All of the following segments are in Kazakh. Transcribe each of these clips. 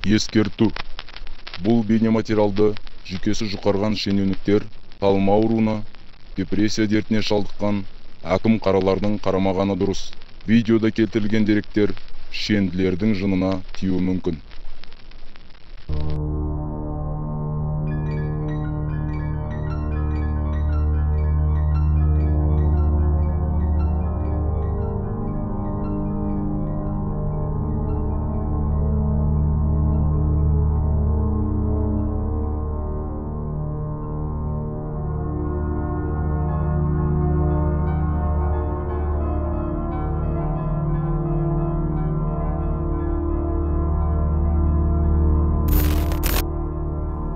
Ескерту. Бұл бейнематериалды жүйкесі жұқарған шенеуніктер талма ауруына, депрессия дертіне шалдыққан әкім қаралардың қарамағаны дұрыс. Видеода келтірілген деректер шенділердің жынына тиюі мүмкін.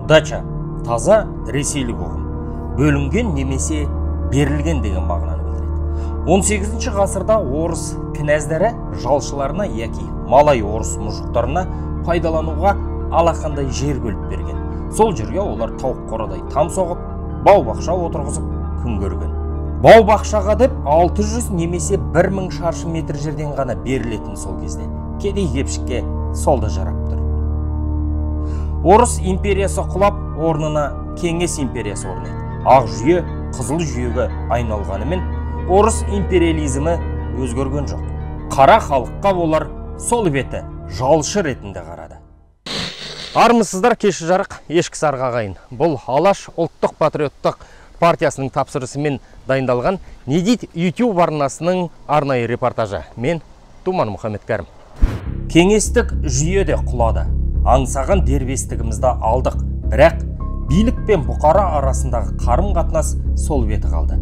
Дача таза ресейлік ұғым. Бөлінген немесе берілген деген мағынаны білдіреді. 18 ғасырда орыс князьдері жалшыларына яки малай орыс мұжықтарына пайдалануға алақандай жер бөліп берген. Сол жерге олар тауық қорадай там соғып, бау-бақша отырғызып күн көрген. Бау-бақшаға деп 600 немесе 1000 шаршы метр жерден ғана берілетін сол кезде. Кедей кепшікке сол да жарап тұр. Орыс империясы құлап, орнына Кеңес империясы орнайды. Ақ жүйе қызыл жүйеге айналғанымен орыс империализмі өзгерген жоқ. Қара халыққа олар сол беті жалшы ретінде қарады. Армысыздар, кеші жарық, ешкі сарғы ағайын. Бұл Алаш ұлттық патриоттық партиясының тапсырысымен дайындалған Не дейді YouTube арнасының арнайы репортажы. Мен Думан Мұхаммедкәрім. Кеңестік жүйе де құлады. Аңсаған дербестігімізді алдық, бірақ билік пен бұқара арасындағы қарым-қатынас сол беті қалды.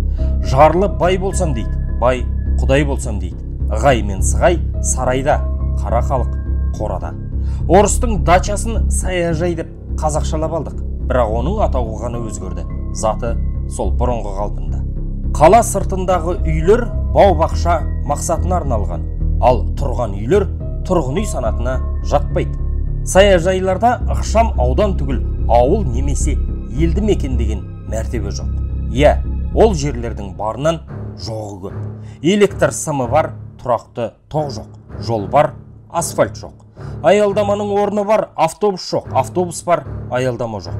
Жарлы бай болсам дейді, бай құдай болсам дейді. Ығай мен сығай сарайда, қара халық қорада. Орыстың дачасын саяжай деп қазақшалап алдық, бірақ оның атауы ғана өзгерді. Заты сол бұрынғы қалпында. Қала сыртындағы үйлер бау-бақша мақсатына арналған, ал тұрған үйлер тұрғын үй санатына жатпайды. Саяжайларда ықшам аудан түгіл ауыл немесе елді мекен деген мәртебе жоқ. Иә, ол жерлердің барынан жоғы көп. Электр сымы бар, тұрақты тоқ жоқ. Жол бар, асфальт жоқ. Аялдаманың орны бар, автобус жоқ. Автобус бар, аялдама жоқ.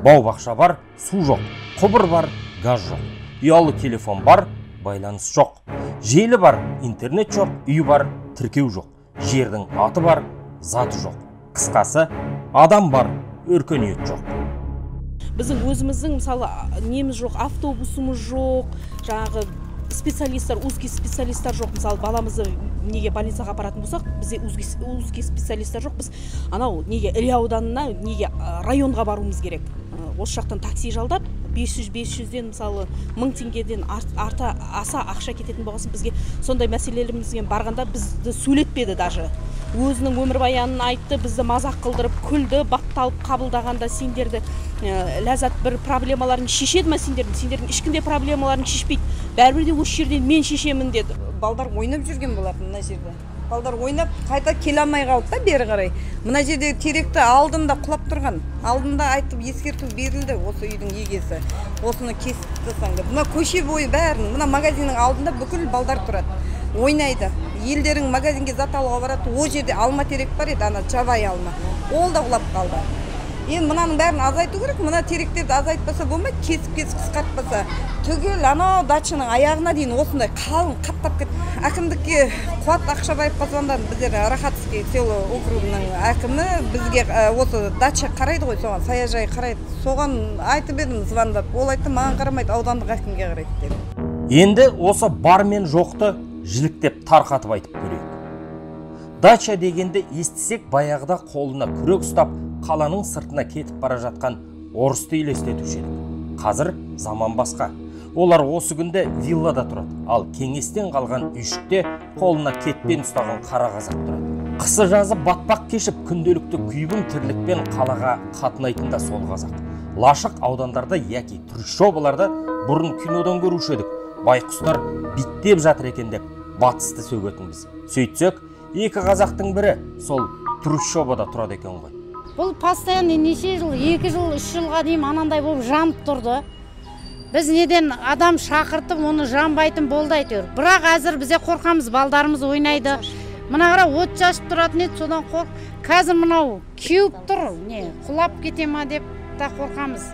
Бау-бақша бар, су жоқ. Құбыр бар, газ жоқ. Ұялы телефон бар, байланыс жоқ. Желі бар, интернет жоқ. Үй бар, тіркеу жоқ. Жердің аты бар, заты жоқ. Қысқасы, адам бар, өркениет жоқ. Біздің өзіміздің мысалы неміз жоқ, автобусымыз жоқ, жаңағы специалисттер, узкий специалисттер жоқ. Мысалы баламызды неге больницаға апаратын болсақ, бізде узкий специалисттер жоқ. Біз анау неге Іле ауданына, неге районға баруымыз керек. Осы жақтан такси жалдап 500-500-ден мысалы 1000 теңгеден арта аса ақша кететін болғасын бізге сондай мәселелерімізбен барғанда бізді сөйлетпеді даже. Өзінің өмірбаянын айтты, бізді мазақ қылдырып, күлді, батталып қабылдағанда сендерді ләззат бір проблемаларын шешеді ма сендердің? Сендердің ешкімде проблемаларын шешпейді. Бәрібір де осы жерден мен шешемін деді. Балдар ойнап жүрген болатын мына жерде. Балдар ойнап қайта келе алмай қалды да бері қарай. Мына жердегі теректі алдында құлап тұрған. Алдында айтып ескерту берілді осы үйдің егесі. Осыны кесіп тастаң деп. Мына көше бойы бәрін, мына магазиннің алдында бүкіл балдар тұрады. Ойнайды. Елдерің магазинге зат алуға барады. О жерде алма терек бар еді, ана жабайы алма. Ол да құлап қалды. Енді мынаның бәрін азайту керек. Мына теректерді азайтпаса болмайды, кесіп-кесіп қысқартпаса. Түгел анау дачаның аяғына дейін осындай қалың қаптап кетті. Әкімдікке Қуат Ақшабаевқа звондадым. Біздер Рахатский село округінің әкімі бізге осы дача қарайды ғой, соған саяжай қарайды. Соған айтып едім звондап. Ол айтты, маған қарамайды, аудандық әкімге қарайды деп. Енді осы бар мен жоқты жіліктеп тарқатып айтып көрейік. Дача дегенді естісек, баяғыда қолына күрек ұстап, қаланың сыртына кетіп бара жатқан орысты елестетуші едік. Қазір заман басқа. Олар осы күнде виллада тұрады, ал кеңестен қалған үйшікте қолына кетпен ұстаған қара қазақ тұрады. Қысы жазы батпақ кешіп, күнделікті күйбің тірлікпен қалаға қатынайтын да сол қазақ. Лашық аудандарда яки трущобаларда бұрын кинодан көруші едік. Байқұстар биттеп жатыр екен деп батысты сөгетінбіз. Сөйтсек, екі қазақтың бірі сол трущобада тұрады екен ғой. Бұл постоянно неше жыл, 2 жыл, 3 жылға дейін анандай болып жанып тұрды. Біз неден адам шақыртып, оны жанбайтын болды әйтеуір. Бірақ әзір бізде қорқамыз, балдарымыз ойнайды. Мына қара от шашып тұратын еді, содан қорқ. Қазір мынау кеуіп тұр, не, құлап кете ма деп та қорқамыз.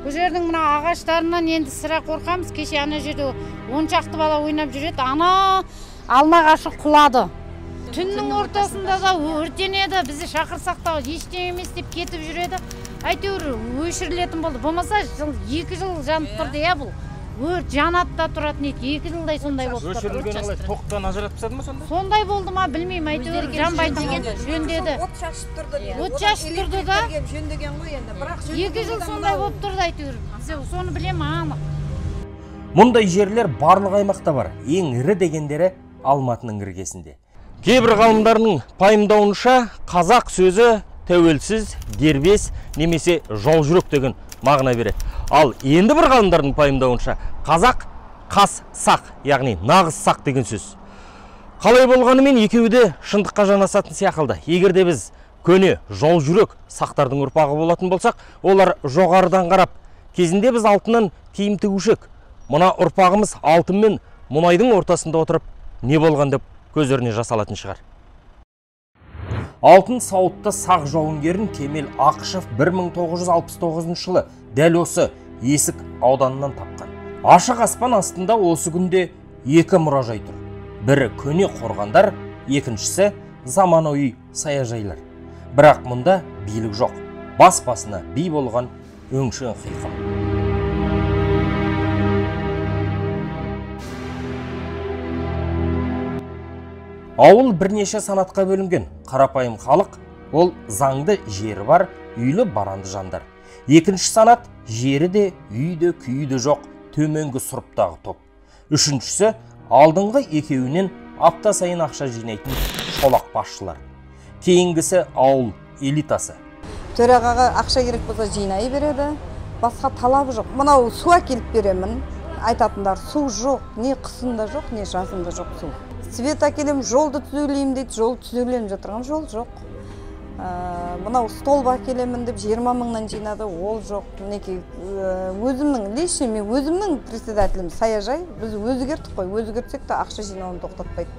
Бұл жердің мына ағаштарынан енді сірә қорқамыз. Кеше ана жерде 10 шақты бала ойнап жүреді, ана алма ағашы құлады. Түннің ортасында да өртенеді, бізді шақырсақ та ештеңе емес деп кетіп жүреді. Әйтеуір өшірілетін болды. Болмаса 2 жыл жанып тұрды, иә бұл. Өрт жанады да тұратын еді, 2 жылдай сондай болып тұрды. Өшірілген қалай, тоқтан ажыратып тастады ма сонда? Сондай болды ма, білмеймін, әйтеуір жанбайтын болды, жөндеді. От шашып тұрды дейді. От шашып тұрды да. Жөндеген ғой енді, бірақ 2 жыл сондай болып тұрды әйтеуір. Соны білемін анық. Мұндай жерлер барлық аймақта бар. Ең ірі дегендері Алматының іргесінде. Кейбір ғалымдарының пайымдауынша қазақ сөзі тәуелсіз, дербес немесе жаужүрек деген мағына береді. Ал енді бір ғалымдардың пайымдауынша қазақ қас сақ, яғни нағыз сақ деген сөз. Қалай болғанымен екеуі де шындыққа жанасатын сияқты. Егер де біз көне жаужүрек сақтардың ұрпағы болатын болсақ, олар жоғарыдан қарап, кезінде біз алтыннан киім тігуші едік, мына ұрпағымыз алтын мен мұнайдың ортасында отырып не болған деп көздеріне жас алатын шығар. Алтын сауытты сақ жауынгерін Кемел Ақышев 1969 жылы дәл осы Есік ауданынан тапқан. Ашық аспан астында осы күнде 2 мұражай тұр. Бірі көне қорғандар, екіншісі заманауи саяжайлар. Бірақ мұнда билік жоқ. Бас басына би болған өңшең қиқым. Ауыл бірнеше санатқа бөлінген. Қарапайым халық, ол заңды жері бар, үйлі баранды жандар. Екінші санат, жері де, үйі де, күйі де жоқ, төменгі сұрыптағы топ. Үшіншісі, алдыңғы екеуінен апта сайын ақша жинайтын шолақ басшылар. Кейінгісі ауыл элитасы. Төрағаға ақша керек болса жинай береді, басқа талабы жоқ. Мынау су әкеліп беремін, айтатындар су жоқ, не қысында жоқ, не жазында жоқ су. Свет әкелем, жолды түзулеймін дейді, жол түзуленіп жатырған жол жоқ. Мынау столба әкелемін деп 20 мыңнан жинады, ол жоқ. Мінекей өзімнің личный, мен өзімнің председателім саяжай, біз өзгерттік қой, өзгертсек те ақша жинауын тоқтатпайды.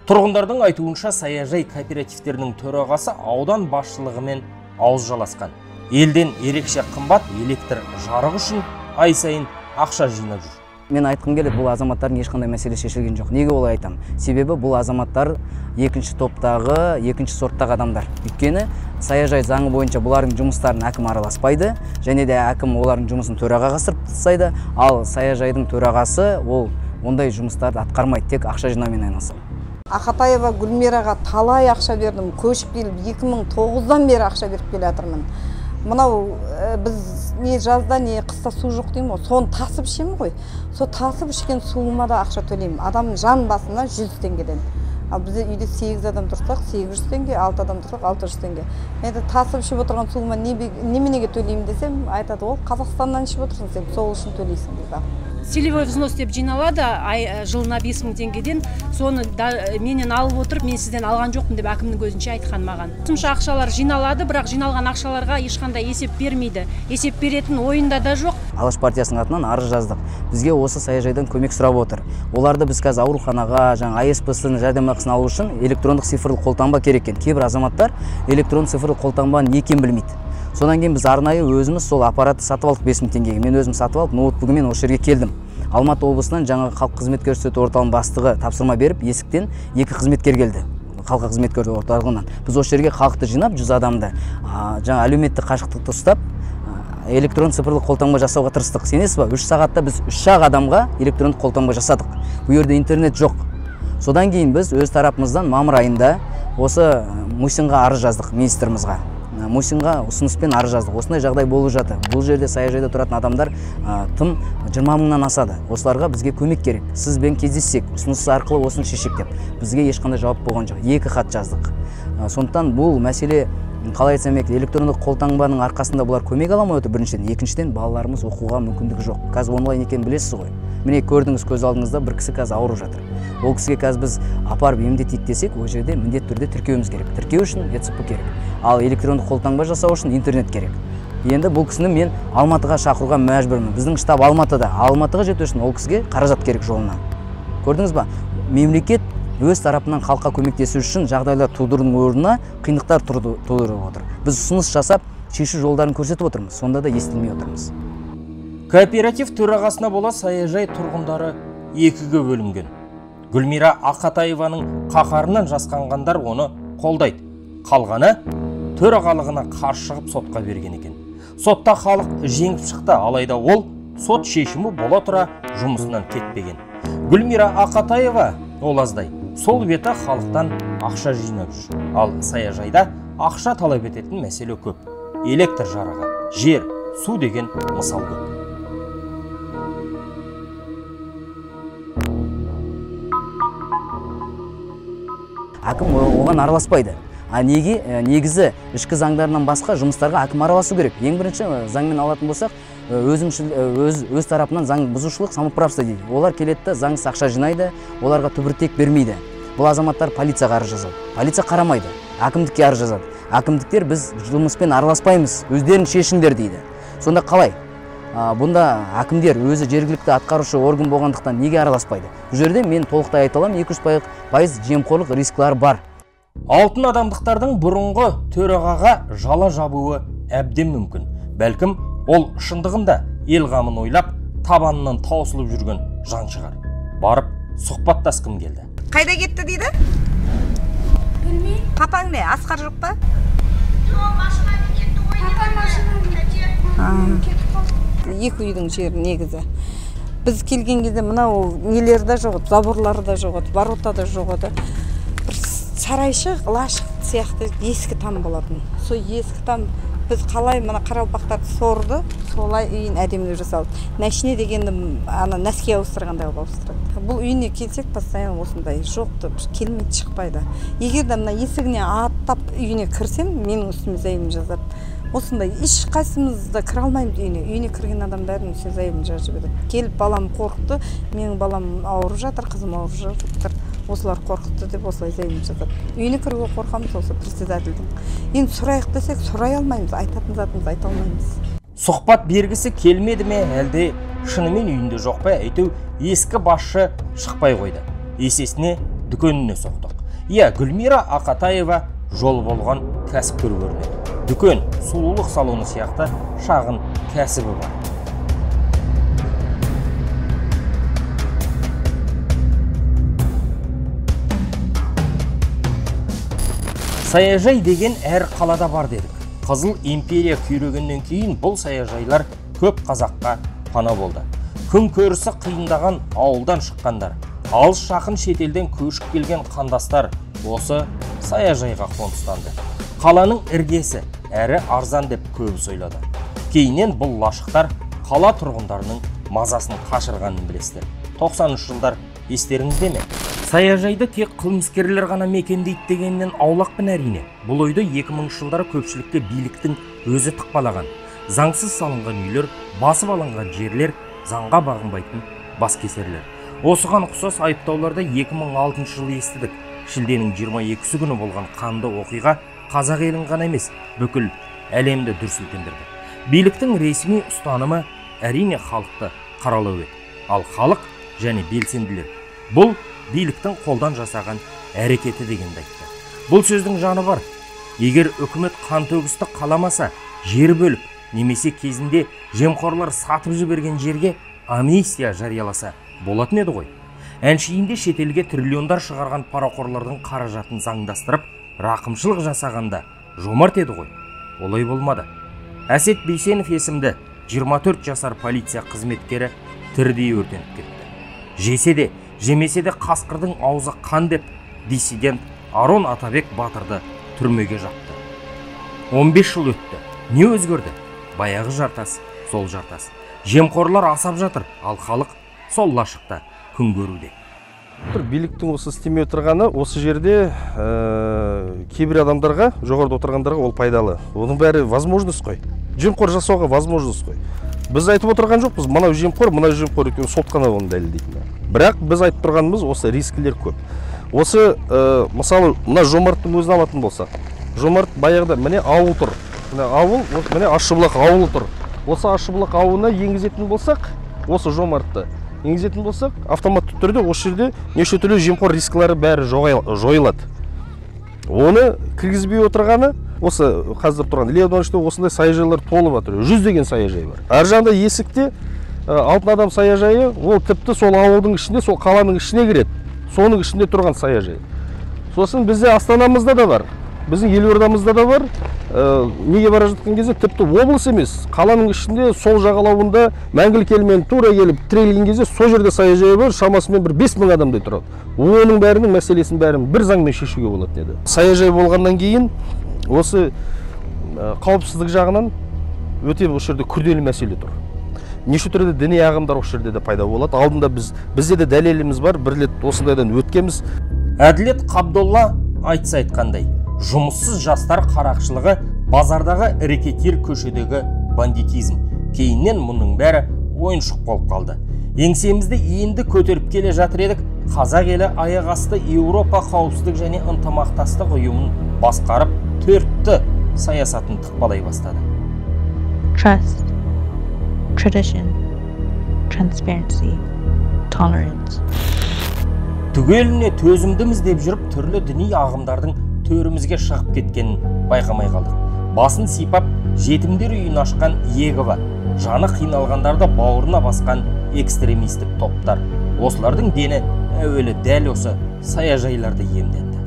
Тұрғындардың айтуынша саяжай кооперативтерінің төрағасы аудан басшылығымен ауыз жаласқан. Елден ерекше қымбат электр жарығы үшін ай сайын ақша жинап жүр. Мен айтқым келеді, бұл азаматтардың ешқандай мәселе шешілген жоқ. Неге олай айтамын? Себебі бұл азаматтар екінші топтағы, екінші сорттағы адамдар. Өйткені саяжай заңы бойынша бұлардың жұмыстарын әкім араласпайды, және де әкім олардың жұмысын төрағаға сырып тастайды. Ал саяжайдың төрағасы ол ондай жұмыстарды атқармайды, тек ақша жинаумен айналысады. Ақатаева Гүлмираға талай ақша бердім, көшіп келіп 2009-дан бері ақша беріп келе жатырмын. Мынау біз не жазда, не қыста су жоқ деймін ғой, соны тасып ішемін ғой. Сол тасып ішкен суыма да ақша төлеймін. Адамның жан басына 100 теңгеден. Ал бізде үйде 8 адам тұрсақ 800 теңге, 6 адам тұрсақ 600 теңге. Енді тасып ішіп отырған суыма неменеге төлеймін десем, айтады, ол Қазақстаннан ішіп отырсың сен, сол үшін төлейсің дейді. Целевой взнос деп жиналады, жылына 5000 теңгеден, соны менен алып отырып, мен сізден алған жоқпын деп әкімнің көзінше айтқан маған. Қосымша ақшалар жиналады, бірақ жиналған ақшаларға ешқандай есеп бермейді. Есеп беретін ойында да жоқ. Алаш партиясының атынан арыз жаздық. Бізге осы саяжайдан көмек сұрап отыр. Оларды біз қазір ауруханаға, жаңа АСП-сын жәрдемақысын алу үшін электрондық цифрлық қолтаңба керек екен. Кейбір азаматтар электронды цифрлық қолтаңбаның не екенін білмейді. Содан кейін біз арнайы өзіміз сол аппаратты сатып алдық 5000 теңгеге. Мен өзім сатып алып, ноутбугімен осы жерге келдім. Алматы облысынан жаңағы халық қызмет көрсету орталығының бастығы тапсырма беріп, есіктен 2 қызметкер келді. Халыққа қызмет көрсету орталығынан. Біз осы жерге халықты жинап, 100 адамды, жаңа әлеуметтік қашықтықты ұстап, электронды цифрлық қолтаңба жасауға тырыстық. Сенесіз ба? 3 сағатта біз 3 адамға электрондық қолтаңба жасадық. Бұл жерде интернет жоқ. Содан кейін біз өз тарапымыздан мамыр айында осы Мусинға арыз жаздық, министрімізға. Мусинға ұсыныспен арыз жаздық. Осындай жағдай болып жатыр. Бұл жерде саяжайда тұратын адамдар тым 20 мыңнан асады. Осыларға бізге көмек керек. Сізбен кездессек, ұсыныс арқылы осыны шешек деп. Бізге ешқандай жауап болған жоқ. 2 хат жаздық. Сондықтан бұл мәселе, қалай айтсам екен, электрондық қолтаңбаның арқасында бұлар көмек ала алмай отыр біріншіден. Екіншіден, балаларымыз оқуға мүмкіндігі жоқ. Қазір онлайн екенін білесіз ғой. Міне көрдіңіз, көз алдыңызда бір кісі қазір ауырып жатыр. Ол кісіге қазір біз апарып емдетейік десек, ол жерде міндетті түрде тіркеуіміз керек. Тіркеу үшін ЭЦП керек. Ал электрондық қолтаңба жасау үшін интернет керек. Енді бұл кісіні мен Алматыға шақыруға мәжбүрмін. Біздің штаб Алматыда. Алматыға жету үшін ол кісіге қаражат керек жолына. Көрдіңіз ба? Мемлекет Өз тарапынан халыққа көмектесу үшін жағдайлар тудырудың орнына қиындықтар тудырып отыр. Біз ұсыныс жасап, шешу жолдарын көрсетіп отырмыз, сонда да естілмей отырмыз. Кооператив төрағасына бола саяжай тұрғындары екіге бөлінген. Гүлмира Ақатаеваның қаһарынан жасқанғандар оны қолдайды. Қалғаны төрағалығына қарсы шығып сотқа берген екен. Сотта халық жеңіп шықты, алайда ол сот шешімі бола тұра жұмысынан кетпеген. Гүлмира Ақатаева ол аздай, сол беті халықтан ақша жинап жүр. Ал саяжайда ақша талап ететін мәселе көп. Электр жарығы, жер, су деген мысал көп. Әкім оған араласпайды. А неге? Негізі ішкі заңдарынан басқа жұмыстарға әкім араласу керек. Ең бірінші заңмен алатын болсақ, өз тарапынан заң бұзушылық, самоуправство дейді. Олар келеді де заңсыз ақша жинайды, оларға түбіртек бермейді. Бұл азаматтар полицияға арыз жазады. Полиция қарамайды, әкімдікке арыз жазады. Әкімдіктер біз жұмыспен араласпаймыз, өздерің шешіңдер дейді. Сонда қалай? Бұнда әкімдер өзі жергілікті атқарушы орган болғандықтан неге араласпайды? Бұл жерде мен толықтай айта аламын, 200% жемқорлық рискілері бар. Алтын адамдықтардың бұрынғы төрағаға жала жабуы әбден мүмкін. Бәлкім, ол шындығында ел қамын ойлап, табанынан таусылып жүрген жан шығар. Барып сұхбаттасқым келді. Қайда кетті дейді? Білмеймін. Папаң не? Асқар жоқ па? Жоқ, машинамен кетті ғой. Папа машинамен кетіп қалды. Екі үйдің жері негізі. Біз келген кезде мынау нелері де жоқ еді, заборлары да жоқ еді, ворота да жоқ еді. Бір сарайшық, лашық сияқты ескі там болатын. Сол ескі там біз қалай мына қарақалпақтарды сорды, солай үйін әдемілеп жасалды. Нәшіне дегенді ана нәске ауыстырғандай қылып ауыстырады. Бұл үйіне келсек постоянно осындай жоқты, келмейді, шықпайды. Егер де мына есігіне аттап үйіне кірсем, менің үстіме заявление жазады. Осындай ешқайсымыз да кіре алмаймыз үйіне. Үйіне кірген адам бәрінің үстіне заявление жазып жібереді. Келіп балам қорықты, менің балам ауырып жатыр, қызым ауырып жатыр, осылар қорқытты деп осылай заявление жазады. Үйіне кіруге қорқамыз осы председательдің. Енді сұрайық десек, сұрай алмаймыз, айтатын затымызды айта алмаймыз. Сұхбат бергісі келмеді ме, әлде шынымен үйінде жоқ па, әйтеу ескі басшы шықпай қойды. Есесіне дүкеніне соқтық. Иә, Гүлмира Ақатаева жол болған кәсіпкер көрінеді. Дүкен, сұлулық салоны сияқты шағын кәсібі бар. Саяжай деген әр қалада бар дедік. Қызыл империя күйрегеннен кейін бұл саяжайлар көп қазаққа пана болды. Күн көрісі қиындаған ауылдан шыққандар, алыс жақын шетелден көшіп келген қандастар осы саяжайға қоныстанды. Қаланың іргесі әрі арзан деп көбісі ойлады. Кейіннен бұл лашықтар қала тұрғындарының мазасын қашырғанын білесіздер. 90 жылдар естеріңізде ме? Саяжайды тек қылмыскерлер ғана мекендейді дегеннен аулақпын әрине. Бұл ойды 2000 жылдары көпшілікке биліктің өзі тықпалаған. Заңсыз салынған үйлер, басып алынған жерлер, заңға бағынбайтын баскесерлер. Осыған ұқсас айыптауларды 2006 жылы естідік. Шілденің 22 күні болған қанды оқиға қазақ елін ғана емес, бүкіл әлемді дүр сілкіндірді. Биліктің ресми ұстанымы әрине халықты қаралау еді. Ал халық және белсенділер бұл биліктің қолдан жасаған әрекеті дегенді айтты. Бұл сөздің жаны бар. Егер үкімет қан төгісті қаламаса, жер бөліп, немесе кезінде жемқорлар сатып жіберген жерге амнистия жарияласа болатын еді ғой. Әншейінде шетелге триллиондар шығарған парақорлардың қаражатын заңдастырып, рақымшылық жасағанда жомарт еді ғой. Олай болмады. Әсет Бейсенов есімді 24 жасар полиция қызметкері тірідей өртеніп кетті. Жесе де, жемесе де қасқырдың аузы қан деп диссидент Арон Атабек батырды түрмеге жапты. 15 жыл өтті. Не өзгерді? Баяғы жартас, сол жартас. Жемқорлар асап жатыр, ал халық сол лашықта күн көруде. Биліктің осы істемей отырғаны осы жерде кейбір адамдарға, жоғарыда отырғандарға ол пайдалы. Оның бәрі возможность қой. Жемқор жасауға возможность қой. Біз айтып отырған жоқпыз, мынау жемқор, мынау жемқор, өйткені сот қана оны дәлелдейтін. Бірақ біз айтып тұрғанымыз осы рискілер көп. Осы мысалы мына Жомарттың өзін алатын болсақ, Жомарт баяғыда міне ауыл тұр. Міне ауыл, міне Ащыбұлақ ауылы тұр. Осы Ащыбұлақ ауылына енгізетін болсақ, осы Жомартты Енгізетін болсақ, автоматты түрде осы жерде неше түрлі жемқор рискілері бәрі жойылады. Оны кіргізбей отырғаны, осы қазір тұрған Іле ауданында осындай саяжайлар толып жатыр. Жүздеген саяжай бар. Ар жағында Есікте Алтын адам саяжайы, ол тіпті сол ауылдың ішінде, сол қаланың ішіне кіреді. Соның ішінде тұрған саяжай. Сосын бізде Астанамызда да бар, біздің елордамызда да бар. Неге бара жатқан кезде тіпті облыс емес, қаланың ішінде сол жағалауында Мәңгілік елмен тура келіп тірелген кезде сол жерде саяжай бар, шамасымен бір 5000 адамдай тұрады. Оның бәрінің мәселесін бәрін бір заңмен шешуге болатын еді. Саяжай болғаннан кейін осы қауіпсіздік жағынан өте осы жерде күрделі мәселе тұр. Неше түрлі діни ағымдар осы жерде де пайда болады. Алдында бізде де дәлеліміз бар, бір рет осындайдан өткенбіз. Әділет Қабдолла айтса айтқандай, жұмыссыз жастар қарақшылығы, базардағы рэкетир, көшедегі бандитизм. Кейіннен мұның бәрі ойыншық болып қалды. Еңсемізді енді көтеріп келе жатыр едік, қазақ елі аяқ асты Еуропа қауіпсіздік және ынтымақтастық ұйымын басқарып, төртті саясатын тықпалай бастады. Trust, tradition, transparency, tolerance. Түгеліне төзімдіміз деп жүріп, түрлі діни ағымдардың төрімізге шығып кеткенін байқамай қалдық. Басын сипап, жетімдер үйін ашқан Иегова, жаны қиналғандарды бауырына басқан экстремистік топтар. Осылардың дені әуелі дәл осы саяжайларды иемденді.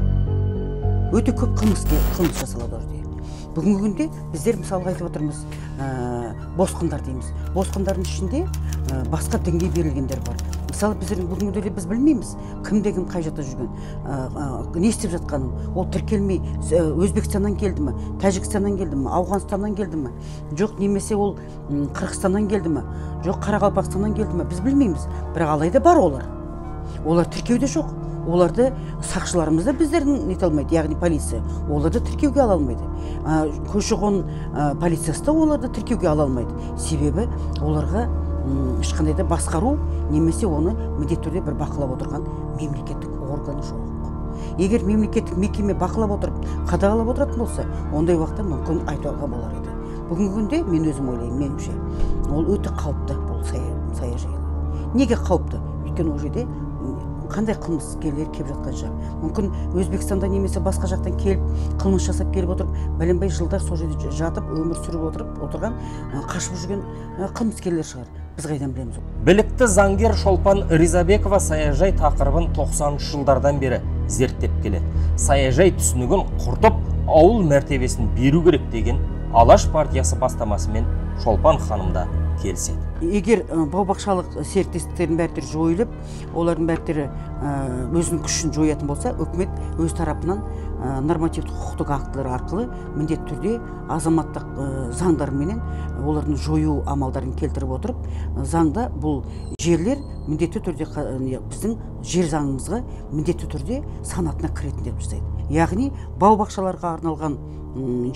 Өте көп қылмыс жасалады орде. Бүгінгі күнде біздер мысалға айтып отырмыз, босқындар дейміз. Босқындардың ішінде басқа дінге берілгендер бар. Мысалы, біздер бүгінгі күнде біз білмейміз, кімде кім қай жақта жүрген, не істеп жатқанын. Ол тіркелмей, Өзбекстаннан келді ме, Тәжікстаннан келді ме, Ауғанстаннан келді ме, жоқ немесе ол Қырғызстаннан келді ме, жоқ Қарақалпақстаннан келді ме, біз білмейміз. Бірақ алайда бар олар. Олар тіркеуде жоқ. Оларды сақшыларымыз да біздердің нете алмайды, яғни полиция оларды тіркеуге ала алмайды. Көші-қон полициясы да оларды тіркеуге ала алмайды. Себебі оларға ешқандай да басқару немесе оны міндетті түрде бір бақылап отырған мемлекеттік орган жоқ. Егер мемлекеттік мекеме бақылап отырып, қадағалап отыратын болса, ондай уақытта мүмкін айтуға болар еді. Бүгінгі күнде мен өзім ойлаймын, меніңше, ол өте қауіпті бұл саяжайлар. Неге қауіпті? Өйткені ол жерде қандай қылмыскерлер келіп жатқан шығар. Мүмкін Өзбекстанда немесе басқа жақтан келіп, қылмыс жасап келіп отырып, бәленбай жылдар сол жерде жатып, өмір сүріп отырып, отырған, қашып жүрген қылмыскерлер шығар. Біз қайдан білеміз? Білікті заңгер Шолпан Ризабекова саяжай тақырыбын 90 жылдардан бері зерттеп келеді. Саяжай түсінігін құртып, ауыл мәртебесін беру керек деген Алаш партиясы бастамасымен Шолпан ханым да келіседі. Егер бау-бақшалық серіктестіктердің бәрі жойылып, олардың бәрі өзінің күшін жоятын болса, үкімет өз тарапынан нормативтік құқықтық актілер арқылы міндетті түрде азаматтық заңдарменен олардың жою амалдарын келтіріп отырып, заңда бұл жерлер міндетті түрде біздің жер заңымызға міндетті түрде санатына кіретін деп жасайды. Яғни бау-бақшаларға арналған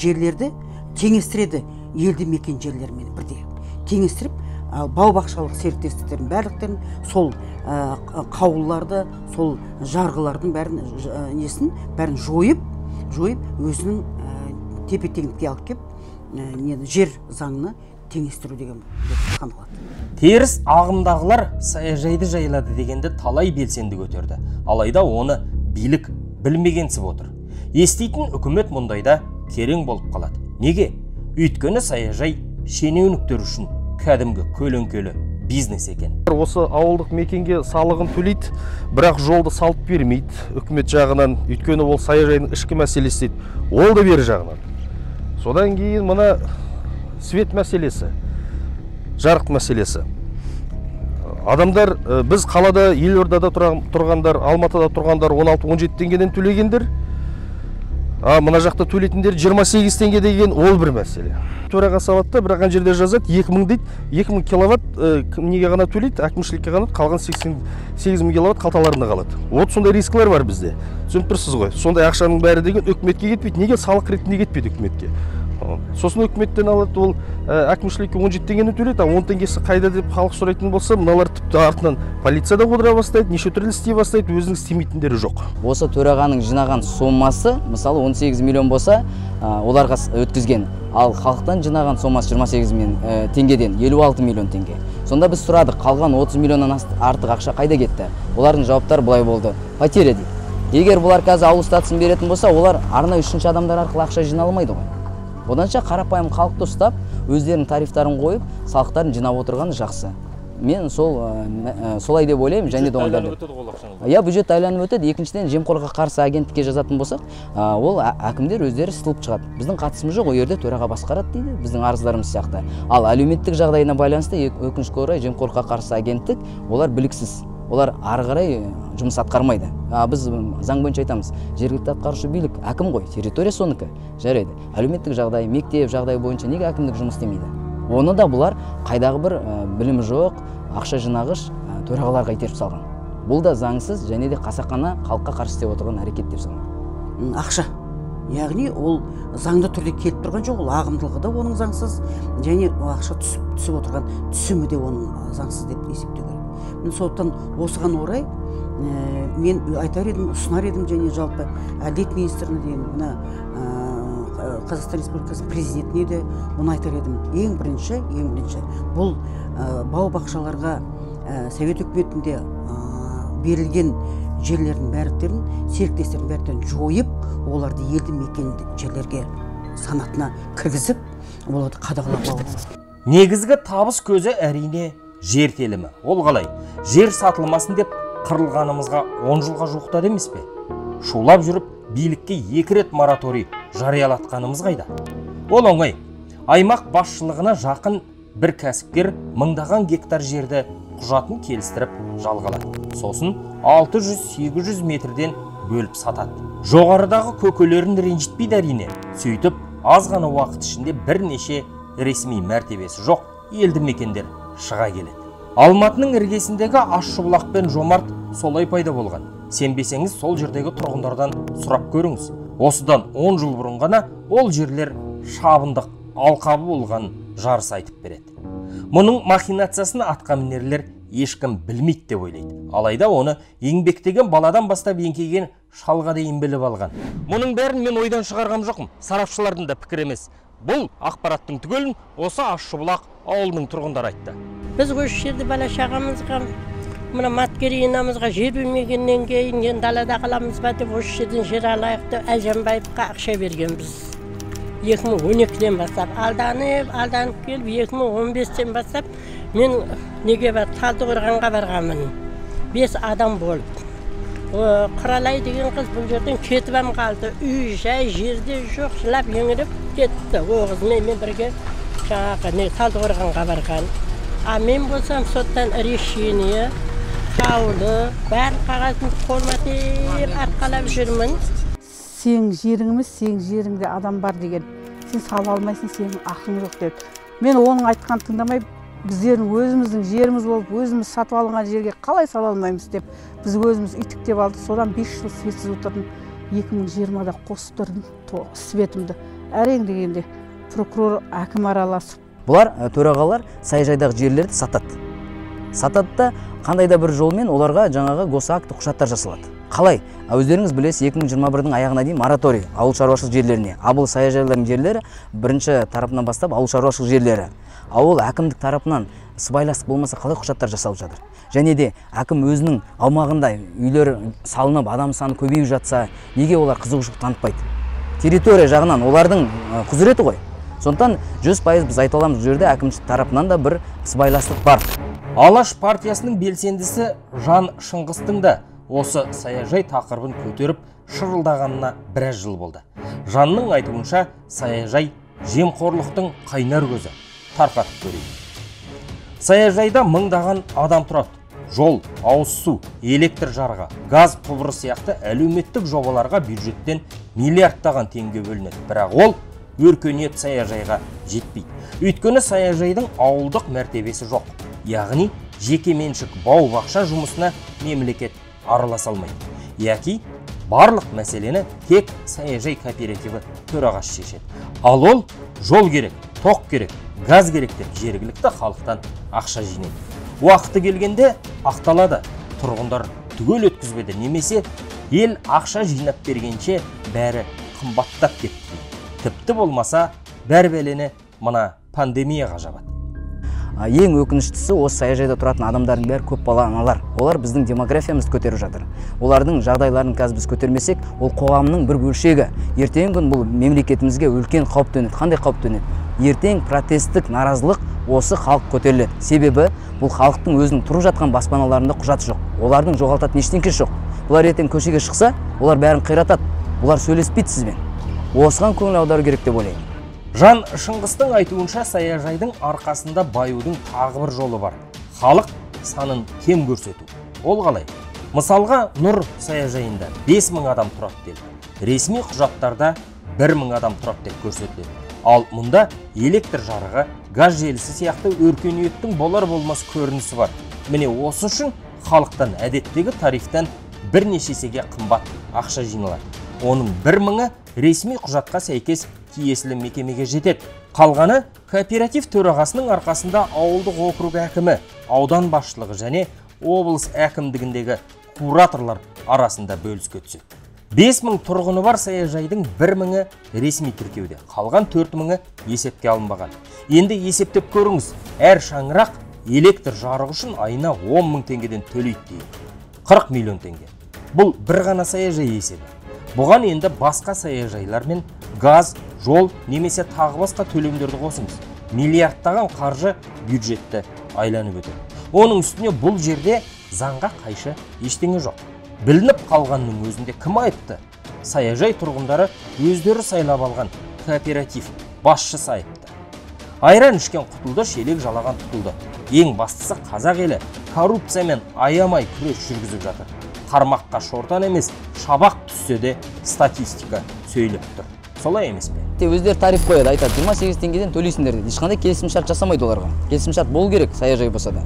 жерлерді теңестіреді елді мекен жерлермен бірде. Теңестіріп, бау-бақшалық серіктестіктердің барлықтерін, сол қаулыларды, сол жарғылардың бәрін, несін, бәрін жойып, өзінің тепе-теңдікке алып кеп, жер заңына теңестіру деген саналады. Теріс ағымдағылар саяжайды жайлады дегенді талай белсенді көтерді. Алайда оны билік білмегенсіп отыр. Еститін үкімет мұндайда керең болып қалады. Неге? Өйткені саяжай шенеуніктер үшін кәдімгі көлеңкелі бизнес екен. Осы ауылдық мекенге салығын төлейді, бірақ жолды салып бермейді үкімет жағынан. Өйткені ол саяжайдың ішкі мәселесі дейді. Ол да бері жағынан. Содан кейін мына свет мәселесі, жарық мәселесі. Адамдар, біз қалада, елордада тұрғандар, Алматыда тұрғандар 16-17 теңгеден төлегендер, а мына жақта төлейтіндер 28 теңге деген ол бір мәселе. Төраға салады, бірақ ана жерде жазады 2000 дейді, 2000 киловатт неге ғана төлейді, әкімшілікке ғана, қалған 88 мың киловатт қалталарында қалады. Вот сондай рискілер бар бізде. Түсініп тұрсыз ғой. Сондай ақшаның бәрі деген үкіметке кетпейді. Неге салық ретінде кетпейді үкіметке? Сосын үкіметтен алады, ол әкімшілікке 17 теңгені төлейді, а 10 теңгесі қайда деп халық сұрайтын болса, мыналар тіпті артынан полиция да қудыра бастайды, неше түрлі істей бастайды, өзінің істемейтіндері жоқ. Осы төрағаның жинаған сомасы, мысалы 18 миллион болса, оларға өткізген, ал халықтан жинаған сомасы 28 миллион теңгеден 56 миллион теңге. Сонда біз сұрадық, қалған 30 миллионнан артық ақша қайда кетті? Олардың жауаптары былай болды: потеря дейді. Егер бұлар қазір ауыл статусын беретін болса, олар арнайы үшінші адамдар арқылы ақша жинай алмайды ғой. Оданша қарапайым халықты ұстап, өздерінің тарифтарын қойып, салықтарын жинап отырғаны жақсы. Мен солай деп ойлаймын. Және де онда иә, бюджет айланып өтеді. Екіншіден, жемқорлыққа қарсы агенттікке жазатын болсақ, ол әкімдер өздері сытылып шығады. Біздің қатысымыз жоқ, ол жерде төраға басқарады дейді, біздің арыздарымыз сияқты. Ал әлеуметтік жағдайына байланысты, өкінішке орай, жемқорлыққа қарсы агенттік, олар біліксіз. Олар ары қарай жұмыс атқармайды. Біз заң бойынша айтамыз, жергілікті атқарушы билік әкім ғой, территория соныкі. Жарайды, әлеуметтік жағдай, мектеп жағдайы бойынша неге әкімдік жұмыс істемейді? Оны да бұлар қайдағы бір білімі жоқ, ақша жинағыш төрағаларға итеріп салған. Бұл да заңсыз және де қасақана халыққа қарсы істеп отырған әрекет деп санаймын. Ақша, яғни ол заңды түрде келіп тұрған жоқ, ол ағымдылығы да оның заңсыз, және ақша түсіп отырған түсімі де оның заңсыз деп есептеу керек. Мен сондықтан осыған орай мен айтар едім, ұсынар едім, және жалпы әділет министріне дейін, мына Қазақстан Республикасының президентіне де оны айтар едім. Ең бірінші бұл бау-бақшаларға Совет үкіметінде берілген жерлердің бәріктерін, серіктестердің бәріктерін жойып, оларды елді мекен жерлерге санатына кіргізіп, оларды қадағалап алу. Негізгі табыс көзі әрине жер телімі. Ол қалай? Жер сатылмасын деп қырылғанымызға 10 жылға жуықтады емес пе? Шулап жүріп билікке 2 рет мораторий жариялатқанымыз қайда? Ол оңай. Аймақ басшылығына жақын бір кәсіпкер мыңдаған гектар жерді құжатын келістіріп жалға алады. Сосын 600-800 метрден бөліп сатады. Жоғарыдағы көкелерін ренжітпейді әрине. Сөйтіп аз ғана уақыт ішінде бірнеше ресми мәртебесі жоқ елді мекендер шыға келеді. Алматының іргесіндегі Ащыбұлақ пен Жомарт солай пайда болған. Сенбесеңіз, сол жердегі тұрғындардан сұрап көріңіз. Осыдан 10 жыл бұрын ғана ол жерлер шабындық алқабы болған жарыс айтып береді. Мұның махинациясын атқамінерлер ешкім білмейді деп ойлайды. Алайда оны еңбектеген баладан бастап еңкейген шалға дейін біліп алған. Мұның бәрін мен ойдан шығарғам жоқпын. Сарапшылардың да пікірі емес. Бұл ақпараттың түгелін осы Ащыбұлақ ауылының тұрғындары айтты. Біз осы жерде бала шағамызға, мына маткеринамызға жер бермегеннен кейін енді далада қаламыз ба деп осы жерден жер алайық деп Әлжанбаевқа ақша бергенбіз. 2012-ден бастап алданып келіп 2015-тен бастап мен неге бар, Талдықорғанға барғанмын. 5 адам болып. Құралай деген қыз бұл жерден кетіп ам қалды. Үй жай жерде жоқ, жылап еңіреп кетті. О қызымен мен бірге жаңағы Талдықорғанға барған. А мен болсам соттан решение, қаулы, бәрін қағазын қолыма тиіп арқалап жүрмін. Сенің жерің емес, сенің жеріңде адам бар деген. Сен сала алмайсың, сенің ақың жоқ деді. Мен оның айтқанын тыңдамай, біздердің өзіміздің жеріміз болып, өзіміз сатып алынған жерге қалай сала алмаймыз деп, біз өзіміз үйтіктеп алдық. Содан 5 жыл светсіз отырдым. 2020-да қосып тұрдым светімді. Әрең дегенде прокурор, әкім араласып. Бұлар төрағалар саяжайдағы жерлерді сатады. Сатады да қандай да бір жолмен оларға жаңағы госакт құжаттар жасалады. Қалай? Өздеріңіз білесіз, 2021-дің аяғына дейін мораторий ауыл шаруашылық жерлеріне. Ал бұл саяжайлардың жерлері бірінші тарапынан бастап ауыл шаруашылық жерлері. Ауыл әкімдік тарапынан сыбайластық болмаса қалай құжаттар жасалып жатыр? Және де әкім өзінің аумағында үйлер салынып, адам саны көбейіп жатса, неге олар қызығушылық танытпайды? Территория жағынан олардың құзыреті ғой. Сондықтан 100% біз айта аламыз, бұл жерде әкімшілік тарапынан да бір сыбайластық бар. Алаш партиясының белсендісі Жан Шыңғыстың да осы саяжай тақырыбын көтеріп шырылдағанына біраз жыл болды. Жанның айтуынша, саяжай жемқорлықтың қайнар көзі. Тарқатып көрейік. Саяжайда мыңдаған адам тұрады. Жол, ауыз су, электр жарығы, газ құбыры сияқты әлеуметтік жобаларға бюджеттен миллиардтаған теңге бөлінеді. Бірақ ол өркениет саяжайға жетпейді. Өйткені саяжайдың ауылдық мәртебесі жоқ. Яғни жеке меншік бау-бақша жұмысына мемлекет араласа алмайды. Яки барлық мәселені тек саяжай кооперативі төрағасы шешеді. Ал ол Жол керек, тоқ керек, газ керек деп жергілікті халықтан ақша жинайды. Уақыты келгенде ақталады. Тұрғындар түгел өткізбеді немесе ел ақша жинап бергенше бәрі қымбаттап кетті. Тіпті болмаса бәр бәлені мына пандемияға жабады. Ең өкініштісі, осы саяжайда тұратын адамдардың бәрі көп бала аналар. Олар біздің демографиямызды көтеріп жатыр. Олардың жағдайларын қазір біз көтермесек, ол қоғамның бір бөлшегі. Ертеңгі күн бұл мемлекетімізге үлкен қауіп төнеді. Қандай қауіп төнеді? Ертең протесттік наразылық осы халық көтеріледі. Себебі бұл халықтың өзінің тұрып жатқан баспаналарында құжаты жоқ. Олардың жоғалтатын ештеңкесі жоқ. Бұлар ертең көшеге шықса, олар бәрін қиратады. Бұлар сөйлеспейді сізбен. Осыған көңіл аудару керек деп ойлаймын. Жан Шыңғыстың айтуынша, саяжайдың арқасында баюдың тағы бір жолы бар. Халық санын кем көрсету. Ол қалай? Мысалға, Нұр саяжайында 5000 адам тұрады делік. Ресми құжаттарда 1000 адам тұрады деп көрсетіледі. Ал мұнда электр жарығы, газ желісі сияқты өркениеттің болар болмас көрінісі бар. Міне осы үшін халықтан әдеттегі тарифтен бірнеше есеге қымбат ақша жиналады. Оның 1000-ы ресми құжатқа сәйкес тиесілі мекемеге жетеді. Қалғаны кооператив төрағасының арқасында ауылдық округ әкімі, аудан басшылығы және облыс әкімдігіндегі кураторлар арасында бөліске түседі. 5000 тұрғыны бар саяжайдың 1000-ы ресми тіркеуде, қалған 4000-ы есепке алынбаған. Енді есептеп көріңіз, әр шаңырақ электр жарығы үшін айына 10 000 теңгеден төлейді дейді. 40 миллион теңге. Бұл бір ғана саяжай есебі. Бұған енді басқа саяжайлар мен газ, жол немесе тағы басқа төлемдерді қосыңыз. Миллиардтаған қаржы бюджетті айланып өтеді. Оның үстіне бұл жерде заңға қайшы ештеңе жоқ. Білініп қалғанның өзінде кім айыпты? Саяжай тұрғындары өздері сайлап алған кооператив басшысы айыпты. Айран ішкен құтылды, шелек жалаған тұтылды. Ең бастысы, қазақ елі коррупциямен аямай күрес жүргізіп жатыр. Қармаққа шортан емес, шабақ түссе де статистика сөйлеп тұр. Солай емес пе? Өздері тариф қояды, айтады 28 теңгеден төлейсіңдер дейді. Ешқандай келісімшарт жасамайды оларға. Келісімшарт болу керек саяжай болса да.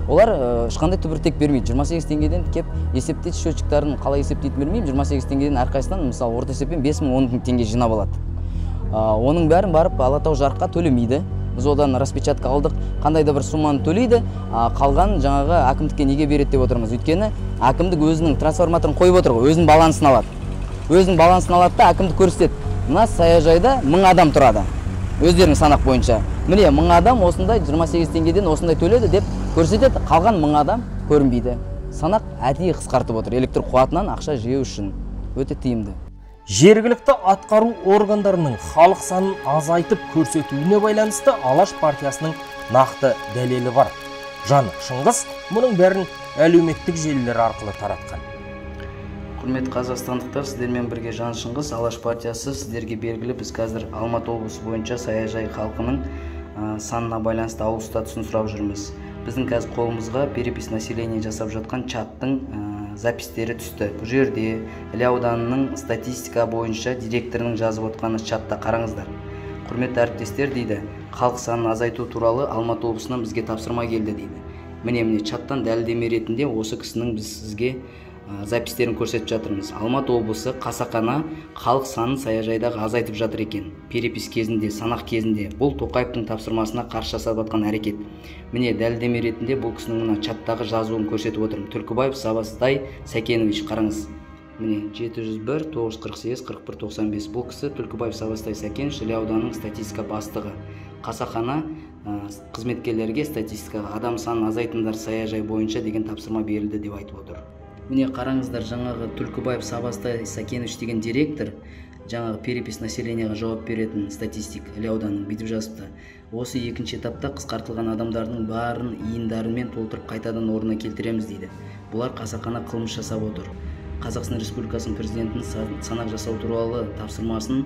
Олар ешқандай түбіртек бермейді. 28 теңгеден кеп есептейді, счетчиктарын қалай есептейтінін білмеймін. 28 теңгеден әрқайсысынан, мысалы, орта есеппен 5000-10 000 теңге жинап алады. Оның бәрін барып Алатау жарыққа төлемейді. Біз одан распечатка алдық, қандай да бір сумманы төлейді, қалған жаңағы әкімдікке неге береді деп отырмыз. Өйткені әкімдік өзінің трансформаторын қойып отыр ғой, өзінің балансын алады. Өзінің балансын алады да әкімдік көрсетеді. Мына саяжайда 1000 адам тұрады. Өздерінің санақ бойынша. Міне 1000 адам осындай 28 теңгеден осындай төледі деп көрсетеді, қалған 1000 адам көрінбейді. Санақ әдейі қысқартып отыр, электр қуатынан ақша жеу үшін. Өте тиімді. Жергілікті атқару органдарының халық санын азайтып көрсетуіне байланысты Алаш партиясының нақты дәлелі бар. Жан Шыңғыс мұның бәрін әлеуметтік желілер арқылы таратқан. Құрметті қазақстандықтар, сіздермен бірге Жан Шыңғыс, Алаш партиясы. Сіздерге белгілі, біз қазір Алматы облысы бойынша саяжай халқының санына байланысты ауыл статусын сұрап жүрміз. Біздің қазір қолымызға перепись населения жасап жатқан чаттың запистері түсті. Бұл жерде Іле ауданының статистика бойынша директорының жазып отқаны чатта, қараңыздар. Құрметті әріптестер дейді, халық санын азайту туралы Алматы облысынан бізге тапсырма келді дейді. Міне чаттан дәлелдеме ретінде осы кісінің біз сізге запистерін көрсетіп жатырмыз. Алматы облысы қасақана халық санын саяжайдағы азайтып жатыр екен. Перепись кезінде, санақ кезінде бұл Тоқаевтың тапсырмасына қарсы жасап жатқан әрекет. Міне дәлелдеме ретінде бұл кісінің мына чаттағы жазуын көрсетіп отырмын. Түлкібаев Сабастай Сәкенович, қараңыз. Міне 701 948 41 95. Бұл кісі Түлкібаев Сабастай Сәкенович, Іле ауданының статистика бастығы. Қасақана қызметкерлерге статистикаға адам санын азайтыңдар саяжай бойынша деген тапсырма берілді деп айтып отыр. Міне қараңыздар, жаңағы Түлкібаев Сабастай Сәкенович деген директор, жаңағы перепись населенияға жауап беретін статистик Іле ауданының бүйтіп жазыпты. Осы екінші этапта қысқартылған адамдардың барын иіндарымен толтырып қайтадан орнына келтіреміз дейді. Бұлар қасақана қылмыс жасап отыр. Қазақстан Республикасының президентінің санақ жасау туралы тапсырмасын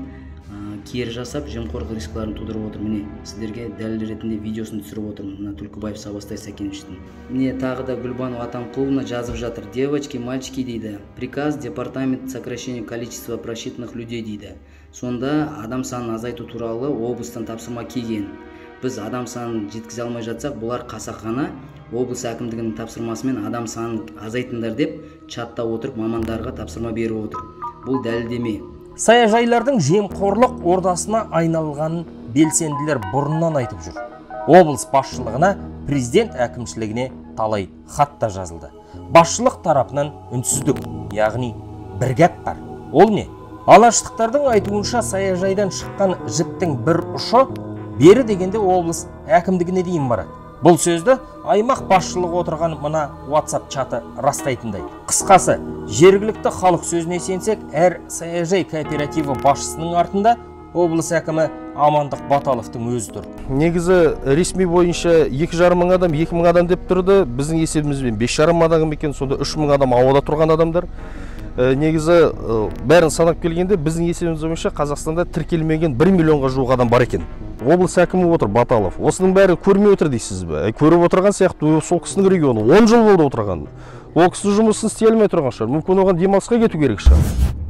кері жасап, жемқорлық рискілерін тудырып отыр. Міне сіздерге дәлел ретінде видеосын түсіріп отырмын мына Түлкібаев Сабастай Сәкеновичтің. Міне тағы да Гүлбану Атамқұловна жазып жатыр. Девочки, мальчики дейді. Приказ департамент сокращению количества просчитанных людей дейді. Сонда адам санын азайту туралы облыстан тапсырма келген. Біз адам санын жеткізе алмай жатсақ, бұлар қасақана облыс әкімдігінің тапсырмасымен адам санын азайтыңдар деп чатта отырып мамандарға тапсырма беріп отыр. Бұл дәлелдеме. Саяжайлардың жемқорлық ордасына айналғанын белсенділер бұрыннан айтып жүр. Облыс басшылығына, президент әкімшілігіне талай хат та жазылды. Басшылық тарапынан үнсіздік, яғни бір гәп бар. Ол не? Алаштықтардың айтуынша, саяжайдан шыққан жіптің бір ұшы бері дегенде облыс әкімдігіне дейін барады. Бұл сөзді аймақ басшылығы отырған мына WhatsApp чаты растайтындай. Қысқасы, жергілікті халық сөзіне сенсек, әр саяжай кооперативі басшысының артында облыс әкімі Амандық Баталовтың өзі тұр. Негізі ресми бойынша 2,5 мың адам, 2 мың адам деп тұрды. Біздің есебімізбен 5,5 адам екен, сонда 3 мың адам ауада тұрған адамдар. Негізі бәрін санап келгенде біздің есебіміз бойынша Қазақстанда тіркелмеген 1 миллионға жуық адам бар екен. Облыс әкімі отыр Баталов. Осының бәрі көрмей отыр дейсіз бе? Көріп отырған сияқты, сол кісінің регионы 10 жыл болды отырған. Ол кісі жұмысын істей алмай тұрған шығар. Мүмкін оған демалысқа кету керек шығар.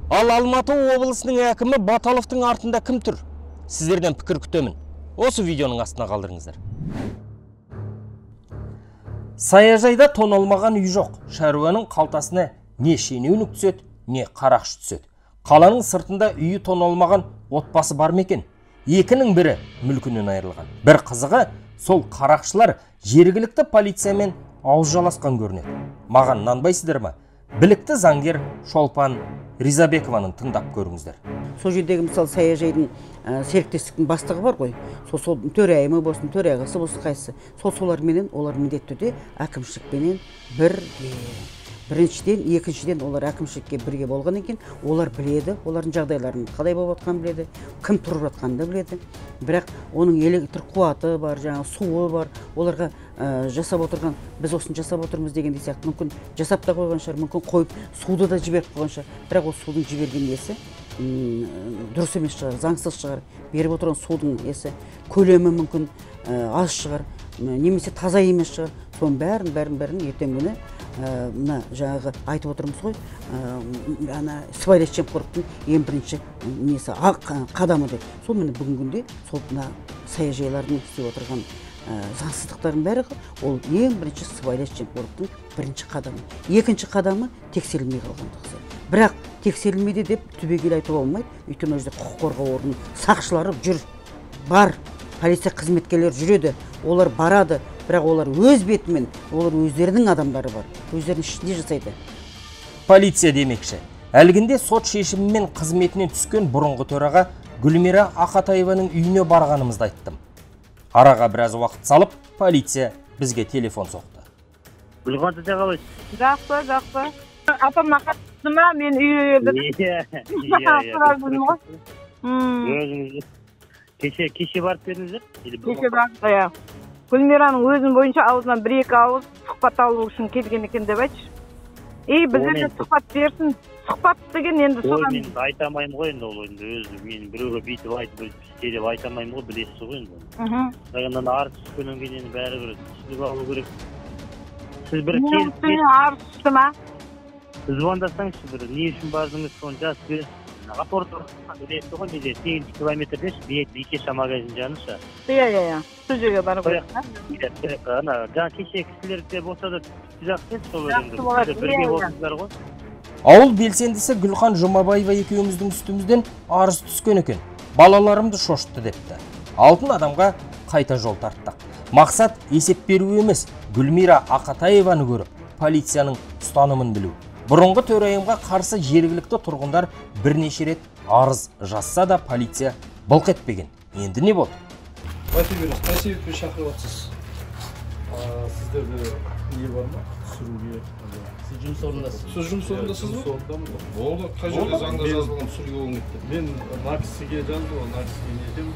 Ал Алматы облысының әкімі Баталовтың артында кім тұр? Сіздерден пікір күтемін. Осы видеоның астына қалдырыңыздар. Саяжайда тоналмаған үй жоқ. Шаруаның қалтасына не шенеунік түседі, не қарақшы түседі. Қаланың сыртында үйі тоналмаған отбасы бар ма екен? Екінің бірі мүлкінен айырылған. Бір қызығы, сол қарақшылар жергілікті полициямен ауыз жаласқан көрінеді. Маған нанбайсыздар ма? Білікті заңгер Шолпан Ризабекованың тыңдап көріңіздер. Сол жердегі мысалы саяжайдың серіктестіктің бастығы бар ғой. Сол төрайымы болсын, төрағасы болсын, қайсысы. Сол соларменен олар міндетті түрде әкімшілікпенен бірге. Біріншіден, екіншіден олар әкімшілікке бірге болған екен, олар біледі, олардың жағдайларын қалай болып жатқанын біледі, кім тұрып жатқанын да біледі. Бірақ оның электр қуаты бар, жаңағы суы бар, оларға жасап отырған, біз осыны жасап отырмыз дегендей сияқты, мүмкін жасап та қойған шығар, мүмкін қойып суды да жіберіп қойған шығар. Бірақ ол судың жіберген несі дұрыс емес шығар, заңсыз шығар, беріп отырған судың несі көлемі мүмкін аз шығар, немесе таза емес шығар. Соның бәрін ертеңгі күні мына жаңағы айтып отырмыз ғой, ана сыбайлас жемқорлықтың ең бірінші несі қадамы деп. Сол міне бүгінгі күнде сол мына саяжайлардың істеп отырған заңсыздықтардың бәрі ол ең бірінші сыбайлас жемқорлықтың бірінші қадамы. Екінші қадамы тексерілмей қалғандығы. Бірақ тексерілмейді деп түбегейлі айтуға болмайды, өйткені ол жерде құқық қорғау органының сақшылары жүр, бар, полиция қызметкерлері жүреді, олар барады. Бірақ олар өз бетімен, олар өздерінің адамдары бар, өздерінің ішінде жасайды. Полиция демекші, әлгінде сот шешімімен қызметінен түскен бұрынғы төраға Гүлмира Ақатаеваның үйіне барғанымызды айттым. Араға біраз уақыт салып, полиция бізге телефон соқты. Гүлхан тәте қалайсыз? Жақсы, жақсы. Апамнан хат түсті ма? Мен үйге келдім. Иә. Өзіңіз кеше барып келдіңіздер? Кеше бардық, иә. Гүлмираның өзін бойынша аузынан бір-екі ауыз сұхбат алу үшін келген екен деп айтшы. И біздерге сұхбат берсін. Сұхбат деген енді соған... Ой, мен айта алмаймын ғой енді ол енді өзі мен біреуге бүйтіп айтып, істе деп айта алмаймын ғой, білесіз ғой енді. Бірақ енді арыз түскеннен кейін енді бәрібір түсінік алу керек. Сіз бір келіп... Арыз түсті ма? Звондасаңызшы бір, не үшін бардыңыз, соны жазып бересіз. Апорт білесіз ғой, неде 8 километрде Бикеша магазин жаныша. Иә. Сол жерге барып қойып. Ана, жаңа кеше кісілер де болса да жақсы сол енді. Бірге болдыңыздар ғой. Ауыл белсендісі Гүлхан Жұмабаева екеуміздің үстімізден арыз түскен екен. Балаларымды шошытты депті. Алтын адамға қайта жол тарттық. Мақсат есеп беру емес, Гүлмира Ақатаеваны көріп, полицияның ұстанымын білу. Бұрынғы төрайымға қарсы жергілікті тұрғындар бірнеше рет арыз жазса да полиция былқ етпеген. Енді не болды? Айта беріңіз, қай себеппен шақырып жатсыз? Сіздерде не бар ма? Түсіруге. Сіз жұмыс орнындасыз. Сіз жұмыс орнындасыз ба? Жұмыс орнындамын. Болды, қай жерде заңда жазылған түсіруге болмайды деп. Мен мына кісіге жаздым, мына кісіге не етемін,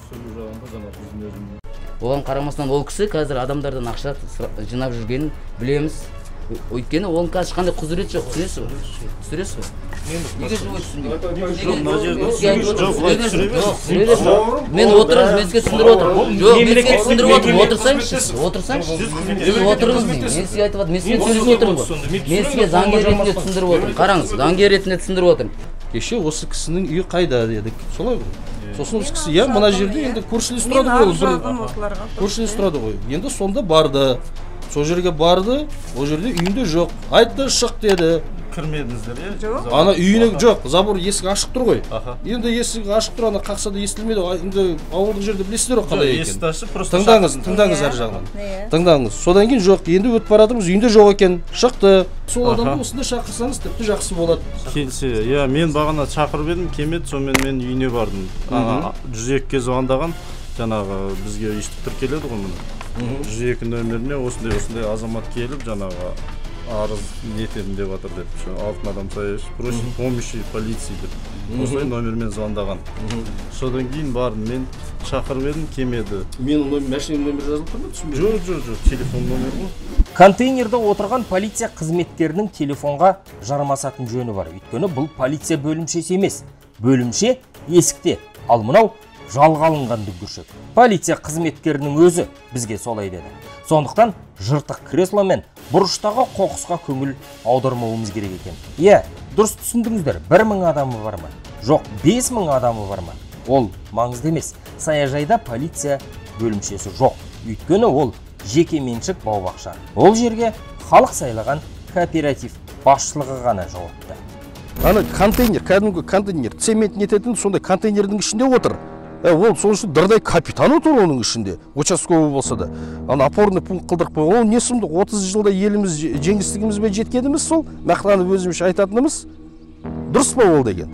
түсіру жағында жаңа біздің өзіміз. Оған қарамастан ол кісі қазір адамдардан ақша жинап жүргенін білеміз. Өйткені оның қазір ешқандай құзыреті жоқ, түсінесіз бе? Түсінесіз бе? Неге жуық түсінбеймін? Мен отырыңыз, мен сізге түсіндіріп отырмын. Жоқ, мен сізге түсіндіріп отырмын. Отырсаңызшы, отырсаңызшы. Сіз отырыңыз деймін. Мен сізге айтып жатырмын. Мен сізге түсіндіріп отырмын ғой. Мен сізге заңгер ретінде түсіндіріп отырмын. Қараңыз, заңгер ретінде түсіндіріп отырмын. Кеше осы кісінің үйі қайда дедік. Солай ғой. Сосын осы кісі, иә, мына жерде енді көршілес тұрады ғой. Көршілес тұрады ғой. Енді сонда барды. Сол жерге барды, ол жерде үйінде жоқ. Айтты, шық деді. Кірмедіңіздер, иә? Жоқ. Ана үйіне жоқ, забор есік ашық тұр ғой. Енді есік ашық тұр, ана қақса да естілмейді. Енді ауылдық жерде білесіздер ғой қалай екенін. Есікті ашып, просто тыңдаңыз, тыңдаңыз әр жағынан. Тыңдаңыз. Содан кейін жоқ, енді өтіп бара жатырмыз, үйінде жоқ екен. Шықты. Сол адамды осында шақырсаңыз тіпті жақсы болады. Келсе, иә, мен бағана шақырып едім, келмеді, сонымен мен үйіне бардым. 102-ге звондаған, жаңағы бізге өйстіп тіркеледі ғой мұны. 102 нөміріне осындай азамат келіп, жаңағы арыз нетемін деп жатыр деп, Алтын адам саяжай просит помощи полиции деп, осылай номермен звондаған. Содан кейін бардым, мен шақырып едім, келмеді. Менің номер, машинаның номері жазылып тұр ма? Түсінбедім. Жоқ, жоқ, телефон номері ғой. Контейнерде отырған полиция қызметкерінің телефонға жармасатын жөні бар. Өйткені бұл полиция бөлімшесі емес. Бөлімше есікте, ал мынау жалға алынған дүңгіршек. Полиция қызметкерінің өзі бізге солай деді. Сондықтан жыртық кресло мен бұрыштағы қоқысқа көңіл аудармауымыз керек екен. Иә, дұрыс түсіндіңіздер, 1000 адамы бар ма? Жоқ, 5000 адамы бар ма? Ол маңызды емес. Саяжайда полиция бөлімшесі жоқ. Өйткені ол жеке меншік бау-бақша. Ол жерге халық сайлаған кооператив басшылығы ғана жауапты. Ана контейнер, кәдімгі контейнер, цемент нететін сондай контейнердің ішінде отыр. Ол сол үшін дырдай капитан отыр оның ішінде, участковый болса да. Ана опорный пункт қылдырып қойған. Ол не сұмдық, 30 жылда еліміз жеңістігімізбен жеткеніміз сол, мақтанып өзімізше айтатынымыз. Дұрыс па ол деген?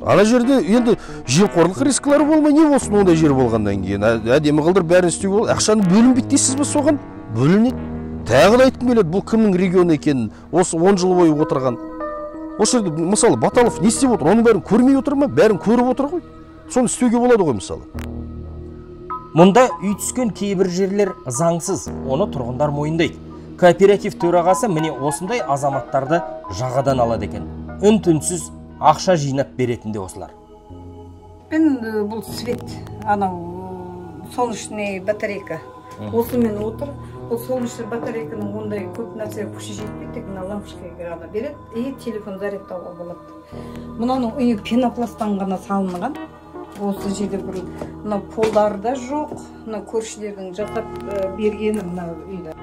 Ана жерде енді жемқорлық рискілері болмай не болсын ондай жер болғаннан кейін. Әдемі қылдырып бәрін істеуге болады. Ақшаны бөлінбейді дейсіз бе соған? Бөлінеді. Тағы да айтқым келеді, бұл кімнің регионы екенін, осы 10 жыл бойы отырған. Осы жерде мысалы Баталов не істеп отыр? Оның бәрін көрмей отыр ма? Бәрін көріп отыр ғой. Соны істеуге болады ғой мысалы. Мұнда үй түскен кейбір жерлер заңсыз, оны тұрғындар мойындайды. Кооператив төрағасы міне осындай азаматтарды жағадан алады екен. Үн-түнсіз ақша жинап беретін де осылар. Мен бұл свет, анау солнечный батарейка. Осымен отыр. Ол солнечный батарейканың ондай көп нәрсе күші жетпейді, тек мына лампочкаға ғана береді и телефон зарядтауға болады. Мынаның үйі пенопласттан ғана салынған. Осы жерде бір мына полдары да жоқ, мына көршілердің жасап бергені мына үйді.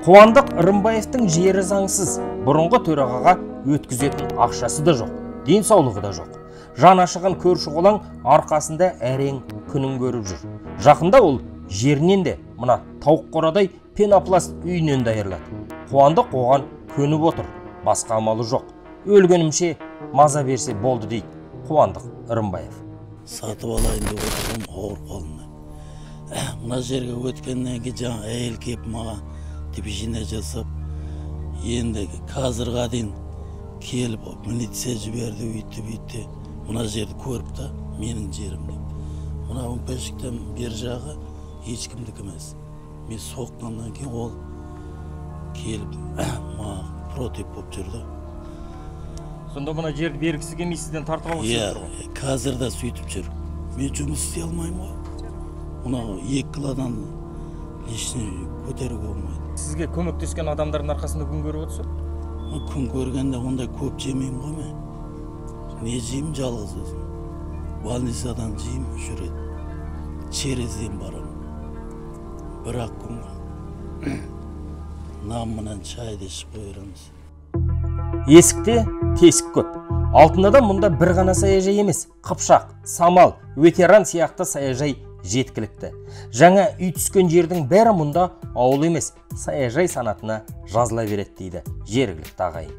Қуандық Рымбаевтың жері заңсыз. Бұрынғы төрағаға өткізетін ақшасы да жоқ, денсаулығы да жоқ. Жан ашыған көрші қолаң арқасында әрең күнін көріп жүр. Жақында ол жерінен де мына тауық қорадай пенопласт үйінен де айырылады. Қуандық оған көніп отыр, басқа амалы жоқ. Өлгенімше маза берсе болды дейді Қуандық Рымбаев. Сатып алайын деп отырғым ауыр қолымда. Мына жерге өткеннен кейін жаңа әйел келіп маған движение жасап, енді қазірға дейін келіп милиция жіберді, өйтті бүйтті. Мына жерді көріп та менің жерім деп. Мына өңпешіктен бер жағы ешкімдікі емес. Мен соққаннан кейін ол келіп маған против болып жүрді. Сонда мына жерді бергісі келмей сізден тартып алғысы келіп тұр ғой. Иә, қазір де сөйтіп жүр. Мен жұмыс істей алмаймын ғой. Мына 2 килодан лишний көтеруге болмайды. Сізге көмектескен адамдардың арқасында күн көріп отырсыз? Күн көргенде ондай көп жемеймін ғой мен. Не жеймін жалғыз өзім. Больницадан жеймін 3 рет. Черезден барамын. Бір-ақ күн нан менен шайды ішіп қойырамыз. Есікте тесік көп. Алтын адам мұнда бір ғана саяжай емес, Қыпшақ, Самал, Ветеран сияқты саяжай жеткілікті. Жаңа үй түскен жердің бәрі мұнда ауыл емес, саяжай санатына жазыла береді дейді жергілікті ағайын.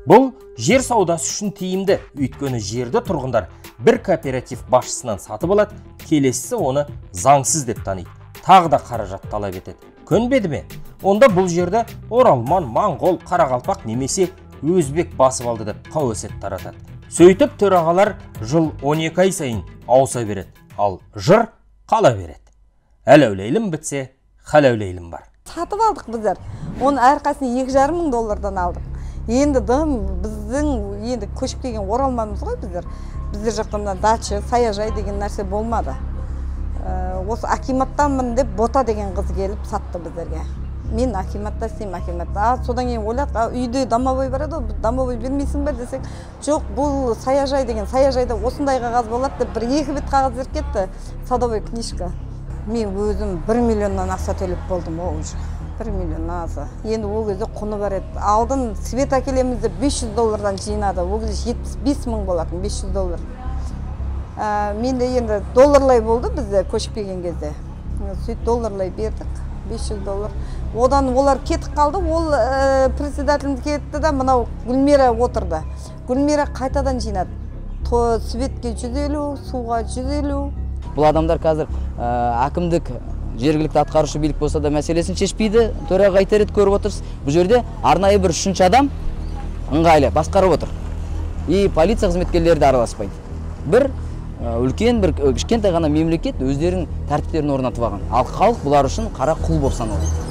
Бұл жер саудасы үшін тиімді, өйткені жерді тұрғындар бір кооператив басшысынан сатып алады, келесісі оны заңсыз деп таниды. Тағы да қаражат талап етеді. Көнбеді ме? Онда бұл жерді оралман, моңғол, қарақалпақ немесе өзбек басып алды деп қауесет таратады. Сөйтіп төрағалар жыл 12 ай сайын ауыса береді, ал жыр қала береді. Әләулейлім бітсе, халәулейлім бар. Сатып алдық біздер. Оның әрқайсысын 2,5 мың доллардан алдық. Енді дым біздің енді көшіп келген оралманбыз ғой біздер. Біздер жақта мына дача, саяжай деген нәрсе болмады. Осы акиматтанмын деп Бота деген қыз келіп сатты біздерге. Мен акиматта істеймін, акиматта. Содан кейін ойладық, үйде домовой барады ғой, домовой бермейсің бе десек, жоқ, бұл саяжай деген, саяжайда осындай қағаз болады деп бір 2 бет қағаз беріп кетті, садовой книжка. Мен өзім 1 миллионнан ақша төлеп болдым ғой уже. 1 миллион азы. Енді ол кезде құны бар еді. Алдын свет әкелеміз деп 500 доллардан жинады. Ол кезде 75 мың болатын, 500 доллар. Менде енді долларлай болды бізде көшіп келген кезде. Сөйтіп долларлай бердік, 500 доллар. Одан олар кетіп қалды, ол председатель кетті да, мынау Гүлмира отырды. Гүлмира қайтадан жинады. Светке 150, суға 150. Бұл адамдар қазір әкімдік, жергілікті атқарушы билік болса да мәселесін шешпейді. Төраға қайта рет көріп отырсыз. Бұл жерде арнайы бір үшінші адам ыңғайлы басқарып отыр. И полиция қызметкерлері де араласпайды. Бір үлкен, бір кішкентай ғана мемлекет өздерінің тәртіптерін орнатып алған. Ал халық бұлар үшін қара құл болып саналады.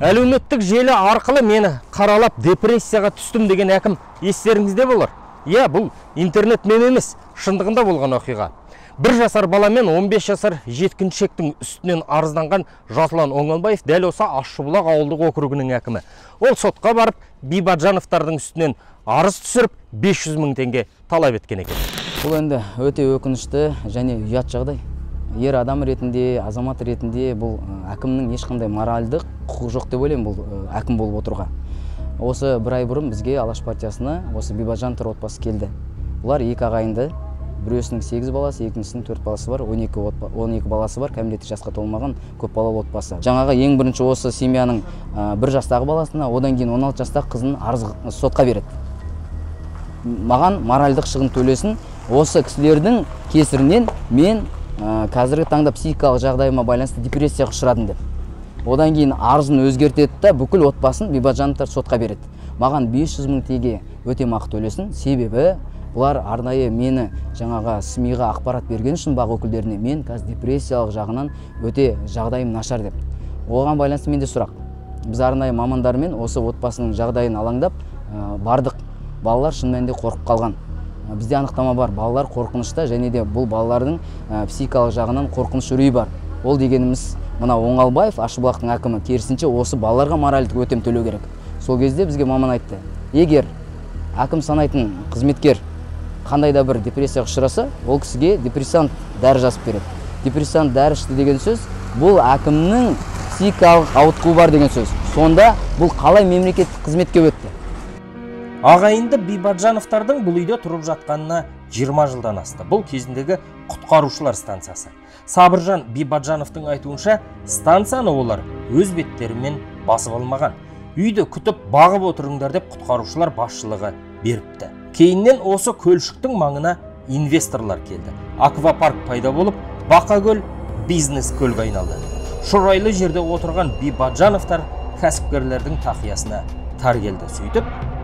Әлеуметтік желі арқылы мені қаралап депрессияға түстім деген әкім естеріңізде болар. Иә, бұл интернет мен емес, шындығында болған оқиға. 1 жасар бала мен 15 жасар жеткіншектің үстінен арызданған Жасұлан Оңалбаев дәл осы Ащыбұлақ ауылдық округінің әкімі. Ол сотқа барып, Бибаджановтардың үстінен арыз түсіріп, 500 мың теңге талап еткен екен. Бұл енді өте өкінішті және ұят жағдай. Ер адам ретінде, азамат ретінде бұл әкімнің ешқандай моральдық құқығы жоқ деп ойлаймын бұл әкім болып отыруға. Осы бір ай бұрын бізге Алаш партиясына осы Бибаджановтар отбасы келді. Бұлар екі ағайынды, біреусінің 8 баласы, екіншісінің 4 баласы бар, 12 баласы бар, кәмелеттік жасқа толмаған көпбалалы отбасы. Жаңағы ең бірінші осы семьяның 1 жастағы баласына, одан кейін 16 жастағы қызын арыз сотқа береді. Маған моральдық шығын төлесін, осы кісілердің кесірінен мен қазіргі таңда психикалық жағдайыма байланысты депрессияға ұшырадым деп. Одан кейін арызын өзгертеді да бүкіл отбасын Бибаджановтар сотқа береді. Маған 500 мың теңге өтемақы төлесін, себебі бұлар арнайы мені жаңағы СМИ-ға ақпарат берген үшін бақ өкілдеріне мен қазір депрессиялық жағынан өте жағдайым нашар деп. Оған байланысты менде сұрақ. Біз арнайы мамандармен осы отбасының жағдайын алаңдап бардық. Балалар шын мәнінде қорқып қалған. Бізде анықтама бар, балалар қорқынышта және де бұл балалардың психикалық жағынан қорқыныш үрей бар. Ол дегеніміз мына Оңалбаев, Ащыбұлақтың әкімі, керісінше осы балаларға моральдық өтем төлеу керек. Сол кезде бізге маман айтты, егер әкім санайтын қызметкер қандай да бір депрессияға ұшыраса, ол кісіге депрессант дәрі жазып береді. Депрессант дәрі ішті деген сөз, бұл әкімнің психикалық ауытқуы бар деген сөз. Сонда бұл қалай мемлекеттік қызметке өтті? Ағайынды Бибаджановтардың бұл үйде тұрып жатқанына 20 жылдан асты. Бұл кезіндегі құтқарушылар станциясы. Сабыржан Бибаджановтың айтуынша, станцияны олар өз беттерімен басып алмаған. Үйді күтіп бағып отырыңдар деп құтқарушылар басшылығы беріпті. Кейіннен осы көлшіктің маңына инвесторлар келді. Аквапарк пайда болып, Бақакөл бизнес көлге айналды. Шұрайлы жерде отырған Бибаджановтар кәсіпкерлердің тақиясына тар келді. Сөйтіп,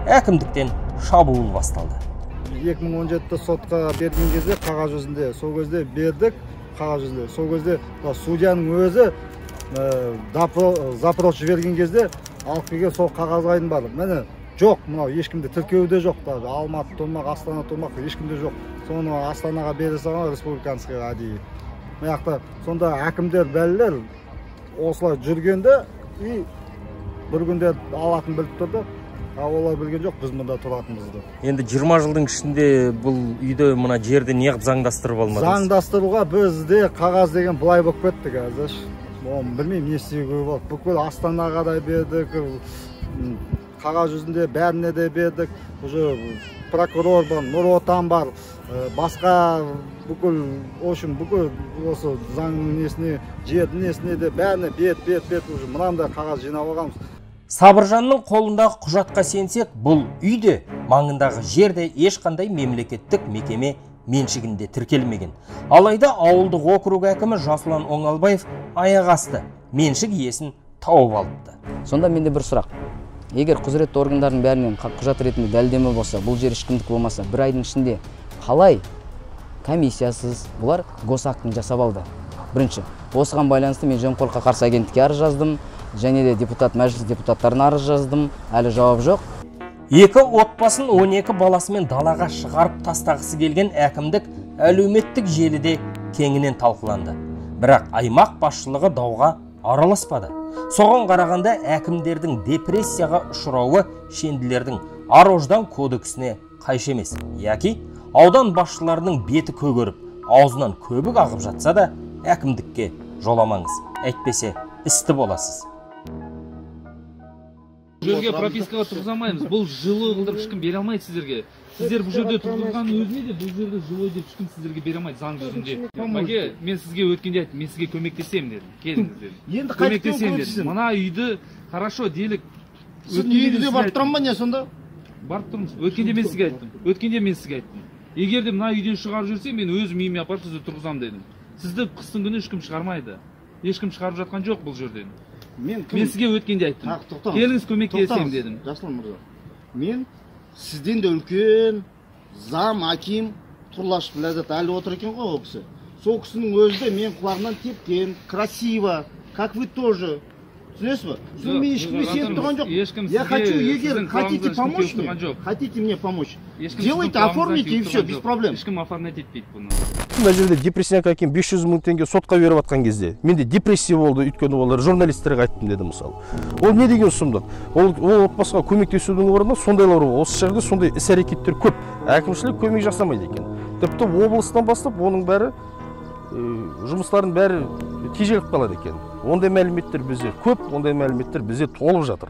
әкімдіктен шабуыл басталды. 2017-те сотқа берген кезде қағаз жүзінде, сол кезде бердік қағаз жүзінде. Сол кезде судьяның өзі запрос жіберген кезде алып келген сол қағазға дейін бар. Міне жоқ, мынау ешкімде тіркеуде жоқ, даже Алматы тұрмақ, Астана тұрмақ ешкімде жоқ. Соны Астанаға бере салған республиканскийға әдейі. Мына жақта сонда әкімдер бәлелер осылай жүргенде и бір күнде алатын біліп тұрды. Олар білген жоқ, біз мұнда тұратынымызды. Енді 20 жылдың ішінде бұл үйді, мына жерді неғып заңдастырып алмадыңыз? Заңдастыруға бізде қағаз деген былай болып кетті қазір. Оны білмеймін, не істеуге болады. Бүкіл Астанаға да бердік, қағаз жүзінде бәріне де бердік. Уже прокурор бар, Нұр Отан бар, басқа бүкіл, в общем, бүкіл осы заңның несіне, жердің несіне де бәріне бет, уже мынандай қағаз жинап алғанбыз. Сабыржанның қолындағы құжатқа сенсек, бұл үйде, маңындағы жерде ешқандай мемлекеттік мекеме меншігінде тіркелмеген. Алайда ауылдық округ әкімі Жасұлан Оңалбаев аяқ асты меншік иесін тауып алыпты. Сонда менде бір сұрақ. Егер құзыретті органдардың бәрінен құжат ретінде дәлелдеме болса, бұл жер ешкімдікі болмаса, бір айдың ішінде қалай комиссиясыз бұлар госактын жасап алды? Бірінші, осыған байланысты мен жемқорлыққа қарсы агенттікке арыз жаздым, және де депутат, мәжіліс депутаттарына арыз жаздым, әлі жауап жоқ. Екі отбасын 12 баласымен далаға шығарып тастағысы келген әкімдік әлеуметтік желіде кеңінен талқыланды. Бірақ аймақ басшылығы дауға араласпады. Соған қарағанда әкімдердің депрессияға ұшырауы шенділердің ар-ождан кодексіне қайшы емес. Яки аудан басшыларының беті көгеріп, аузынан көбік ағып жатса да әкімдікке жоламаңыз. Әйтпесе істі боласыз. Бұл жерге пропискаға тұрғыза алмаймыз. Бұл жилой қылдырып ешкім бере алмайды сіздерге. Сіздер бұл жерде тұрғызғанның өзіне де бұл жерде жилой деп ешкім сіздерге бере алмайды заң жүзінде. Мәке, мен сізге өткенде айттым, мен сізге көмектесемін дедім. Келіңіз дедім. Енді көмектесемін дедім. Мына үйді хорошо делік. Сіздің үйіңізге барып тұрамын ба не сонда? Барып тұрмыз. Өткенде мен сізге айттым. Өткенде мен сізге айттым. Егер де мына үйден шығарып жіберсе, мен өзім үйіме апарып сізді тұрғызамын дедім. Сізді қыстың күні ешкім шығармайды. Ешкім шығарып жатқан жоқ бұл жерден. Мен сізге өткенде айттым. Келіңіз көмектесемін дедім. Жасұлан мырза, мен сізден де үлкен зам аким Тұрлашев Ләззат әлі отыр екен ғой ол кісі. Сол кісінің өзі де мен құлағынан тепкен, красиво, как вы тоже. Түсінесіз бе? Соны мен ешкімге сеніп тұрған жоқ. Я хочу, егер хотите помочь мне, хотите мне помочь, делайте, оформите и все, без проблем. Ешкім оформлять етпейді бұны. Мына жерде депрессияға әкем 500 мың теңге сотқа беріп жатқан кезде менде депрессия болды, өйткені олар журналистерге айттым деді мысалы. Ол не деген сұмдық? Ол отбасыға көмектесудің орнына сондайлар, осы жерде сондай іс-әрекеттер көп. Әкімшілік көмек жасамайды екен. Тіпті облыстан бастап оның бәрі жұмыстардың бәрі тежеліп қалады екен. Ондай мәліметтер бізде көп, ондай мәліметтер бізде толып жатыр.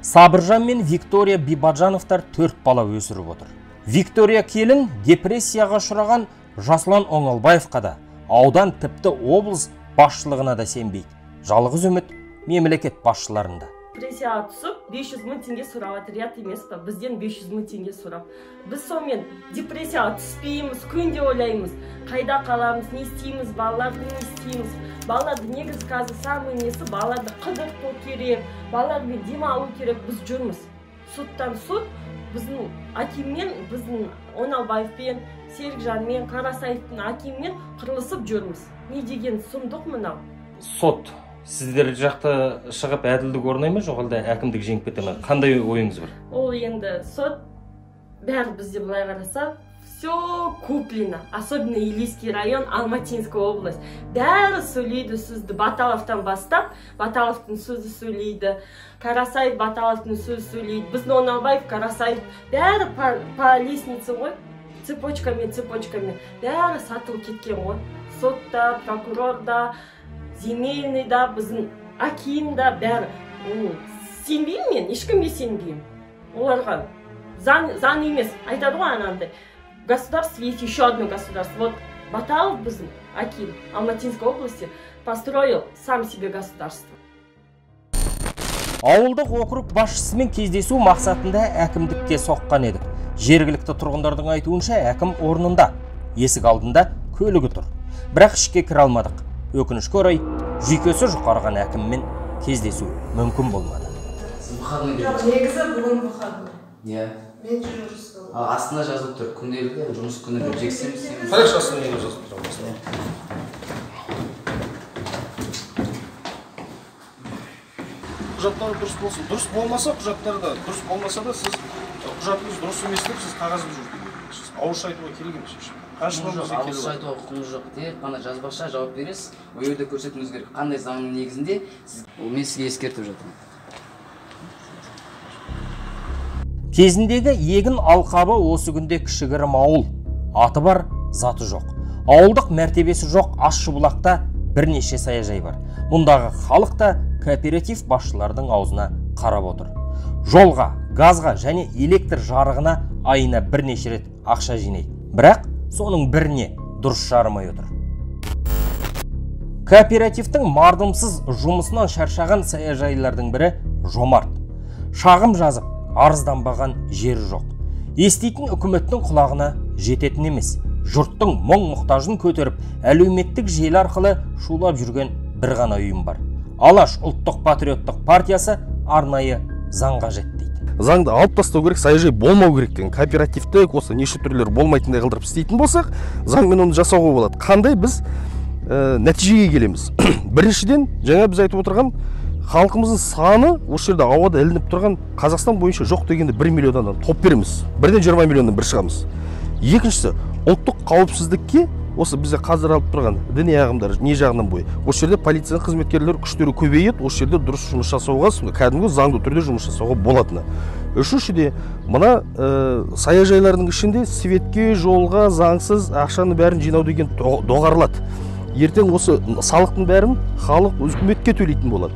Сабыржан мен Виктория Бибаджановтар 4 бала өсіріп отыр. Виктория келін депрессияға ұшыраған Жасұлан Оңалбаевқа да, аудан тіпті облыс басшылығына да сенбейді. Жалғыз үміт мемлекет басшыларында. Депрессияға түсіп 500 мың теңге сұрап жатыр, ұят емес па? Бізден 500 мың теңге сұрап. Біз сонымен депрессияға түспейміз, күнде ойлаймыз, қайда қаламыз, не істейміз, балаларды не істейміз. Балаларды негізі қазір самый несі, балаларды қыдырту керек, балалармен демалу керек, біз жүрміз. Соттан сот, біздің акиммен, біздің Оңалбаевпен, Серікжанмен, Қарасаевтың акиммен қырылысып жүрміз. Не деген сұмдық мынау? Сот сіздер жақта шығып әділдік орнай ма, жоқ әлде әкімдік жеңіп кете ме? Қандай ойыңыз бар? Ол енді сот бәрі бізде былай қараса, все куплено, особенно Илийский район, Алматинская область. Бәрі сөйлейді сөзді, Баталовтан бастап, Баталовтың сөзі сөйлейді, Карасаев Баталовтың сөзі сөйлейді, біздің Оңалбаев, Карасаев, бәрі по лестнице ғой, цепочкамен, цепочкамен, бәрі сатылып кеткен ғой. Сотта, прокурорда, земельный да, біздің аким да, бәрі. Сенбеймін мен, ешкімге сенбеймін. Оларға заң емес, айтады ғой анандай. В государстве есть еще одно государство. Вот Баталов, біздің аким Алматинской области, построил сам себе государство. Ауылдық округ басшысымен кездесу мақсатында әкімдікке соққан едік. Жергілікті тұрғындардың айтуынша әкім орнында, есік алдында көлігі тұр. Бірақ ішке кіре алмадық. Өкінішке орай, жүйкесі жұқарған әкіммен кездесу мүмкін болмады. Жоқ, негізі бүгін выходной. Иә. Мен жұмыс. Астына жазылып тұр, күнделікті жұмыс күні деп жексенбі, сенбі. Қарашы, астына не жазылып тұр? Құжаттары дұрыс болсын, дұрыс болмаса құжаттары да дұрыс болмаса да сіз құжатыңыз дұрыс емес деп сіз қағазды жүргізу керексіз. Ауызша айтуға керек емес ешкім. Ауызша айтуға құқығыңыз жоқ, тек қана жазбаша жауап бересіз, ол жерде көрсетуіңіз керек. Қандай заңның негізінде сіз, мен сізге ескертіп жатырмын. Кезіндегі егін алқабы осы күнде кішігірім ауыл. Аты бар, заты жоқ. Ауылдық мәртебесі жоқ Ащыбұлақта бірнеше саяжай бар. Мұндағы халық та кооператив басшылардың аузына қарап отыр. Жолға, газға және электр жарығына айына бірнеше рет ақша жинайды. Бірақ соның біріне дұрыс жарымай отыр. Кооперативтің мардымсыз жұмысынан шаршаған саяжайлардың бірі Жомарт. Шағым жазып, арызданбаған жері жоқ. Еститін үкіметтің құлағына жететін емес. Жұрттың мұң-мұқтажын көтеріп, әлеуметтік желі арқылы шулап жүрген бір ғана ұйым бар. Алаш ұлттық патриоттық партиясы арнайы заң қажет дейді. Заңды алып тастау керек, саяжай болмау керек деген кооперативтік осы неше түрлері болмайтындай қылдырып істейтін болсақ, заңмен оны жасауға болады. Қандай біз нәтижеге келеміз? Біріншіден, жаңа біз айтып отырған халқымыздың саны осы жерде ауада ілініп тұрған Қазақстан бойынша жоқ дегенде 1 миллионнан топ береміз. Бірден 20 миллионнан бір шығамыз. Екіншісі, ұлттық қауіпсіздікке Осы бізде қазір алып тұрған діни ағымдар не жағынан бойы. Осы жерде полицияның қызметкерлері күштері көбейеді, осы жерде дұрыс жұмыс жасауға, кәдімгі заңды түрде жұмыс жасауға болатыны. Үшіншіде, мына саяжайлардың ішінде светке, жолға заңсыз ақшаны бәрін жинау деген доғарылады. Ертең осы салықтың бәрін халық үкіметке төлейтін болады.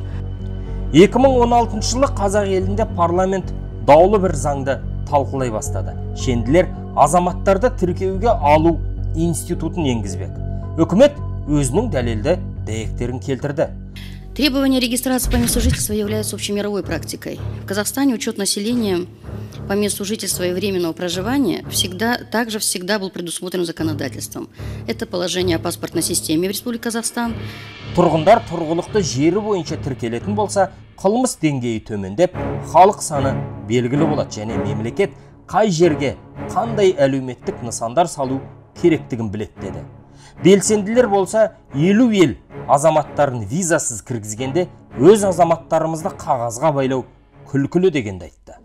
2016 жылы қазақ елінде парламент даулы бір заңды талқылай бастады. Шенділер азаматтарды тіркеуге алу институтын енгізбек. Үкімет өзінің дәлелді дәйектерін келтірді. Требования регистрации по месту жительства являются общемировой практикой. В Казахстане учет населения по месту жительства и временного проживания также всегда был предусмотрен законодательством. Это положение о паспортной системе в Республике Казахстан. Тұрғындар тұрғылықты жері бойынша тіркелетін болса, қылмыс деңгейі төмендеп, халық саны белгілі болады және мемлекет қай жерге қандай әлеуметтік нысандар салу керектігін біледі деді. Белсенділер болса, 50 ел азаматтарын визасыз кіргізгенде өз азаматтарымызды қағазға байлау күлкілі дегенді айтты.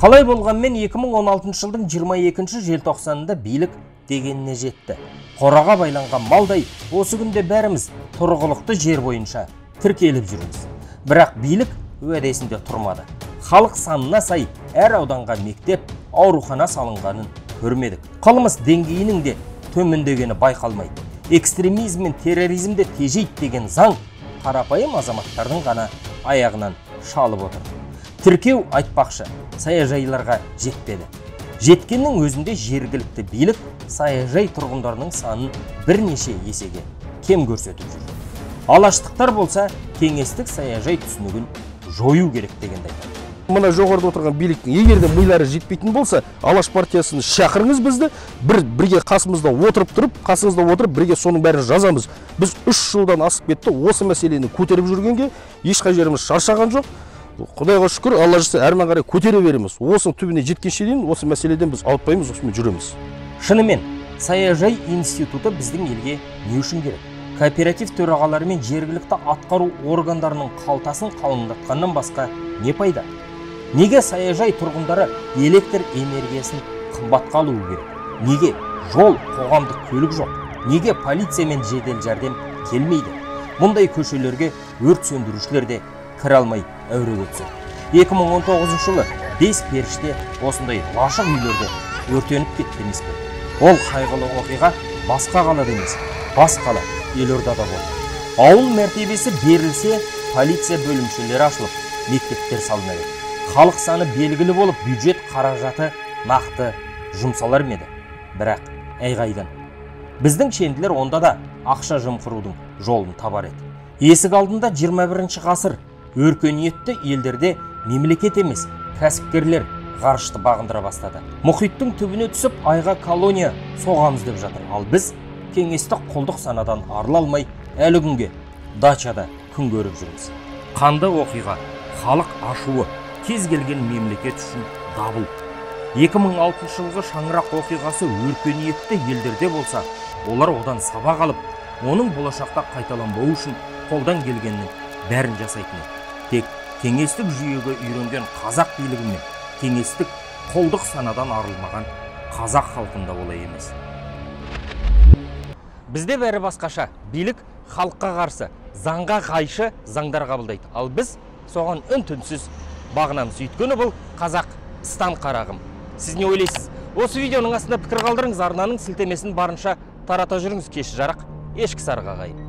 Қалай болғанмен 2016 жылдың 22 желтоқсанында билік дегеніне жетті. Қораға байланған малдай осы күнде бәріміз тұрғылықты жер бойынша тіркеліп жүрміз. Бірақ билік уәдесінде тұрмады. Халық санына сай әр ауданға мектеп, аурухана салынғанын көрмедік. Қылмыс деңгейінің де төмендегені байқалмайды. Экстремизм мен терроризмді тежейді деген заң қарапайым азаматтардың ғана аяғынан шалып отыр. Тіркеу айтпақшы, саяжайларға жетпеді. Жеткеннің өзінде жергілікті билік саяжай тұрғындарының санын бірнеше есеге кем көрсетіп жүр. Алаштықтар болса, кеңестік саяжай түсінігін жою керек дегенді айтады. Мына жоғарыда отырған биліктің егер де милары жетпейтін болса, Алаш партиясын шақырыңыз бізді, бірге қасымызда отырып тұрып, қасыңызда отырып, бірге соның бәрін жазамыз. Біз 3 жылдан асып кетті, осы мәселені көтеріп жүргенге ешқай жеріміз шаршаған жоқ. Құдайға шүкір, Алла жазса, әрмен қарай көтере береміз. Осының түбіне жеткенше дейін осы мәселеден біз ауытпаймыз, осымен жүреміз. Шынымен, саяжай институты біздің елге не үшін керек? Кооператив төрағалары мен жергілікті атқару органдарының қалтасын қалыңдатқаннан басқа не пайда? Неге саяжай тұрғындары электр энергиясын қымбатқа алуы керек? Неге жол, қоғамдық көлік жоқ? Неге полиция мен жедел жәрдем келмейді? Мұндай көшелерге өрт сөндірушілер де кіре алмай әуреге түседі. 2019 жылы 5 періште осындай лашық үйлерде өртеніп кетті емес пе? Ол қайғылы оқиға басқа қалада емес, бас қала елордада болды. Ауыл мәртебесі берілсе, полиция бөлімшелері ашылып, мектептер салынар еді. Халық саны белгілі болып, бюджет қаражаты нақты жұмсалар ма еді? Бірақ айғайдан. Біздің шенділер онда да ақша жымқырудың жолын табар еді. Есік алдында 21 ғасыр өркениетті елдерде мемлекет емес, кәсіпкерлер ғарышты бағындыра бастады. Мұхиттың түбіне түсіп, айға колония соғамыз деп жатыр. Ал біз кеңестік құлдық санадан арыла алмай, әлі күнге дачада күн көріп жүрміз. Қанды оқиға, халық ашуы, кез келген мемлекет үшін дабыл. 2006 жылғы шаңырақ оқиғасы өркениетті елдерде болса, олар одан сабақ алып, оның болашақта қайталанбауы үшін қолдан келгеннің бәрін жасайтын еді. Тек кеңестік жүйеге үйренген қазақ билігі мен кеңестік құлдық санадан арылмаған қазақ халқында олай емес. Бізде бәрі басқаша. Билік халыққа қарсы, заңға қайшы заңдар қабылдайды. Ал біз соған үн-түнсіз бағынамыз. Өйткені бұл Қазақстан қарағым. Сіз не ойлайсыз? Осы видеоның астында пікір қалдырыңыз, арнаның сілтемесін барынша тарата жүріңіз. Кеш жарық, ешкі сарыға ағайын.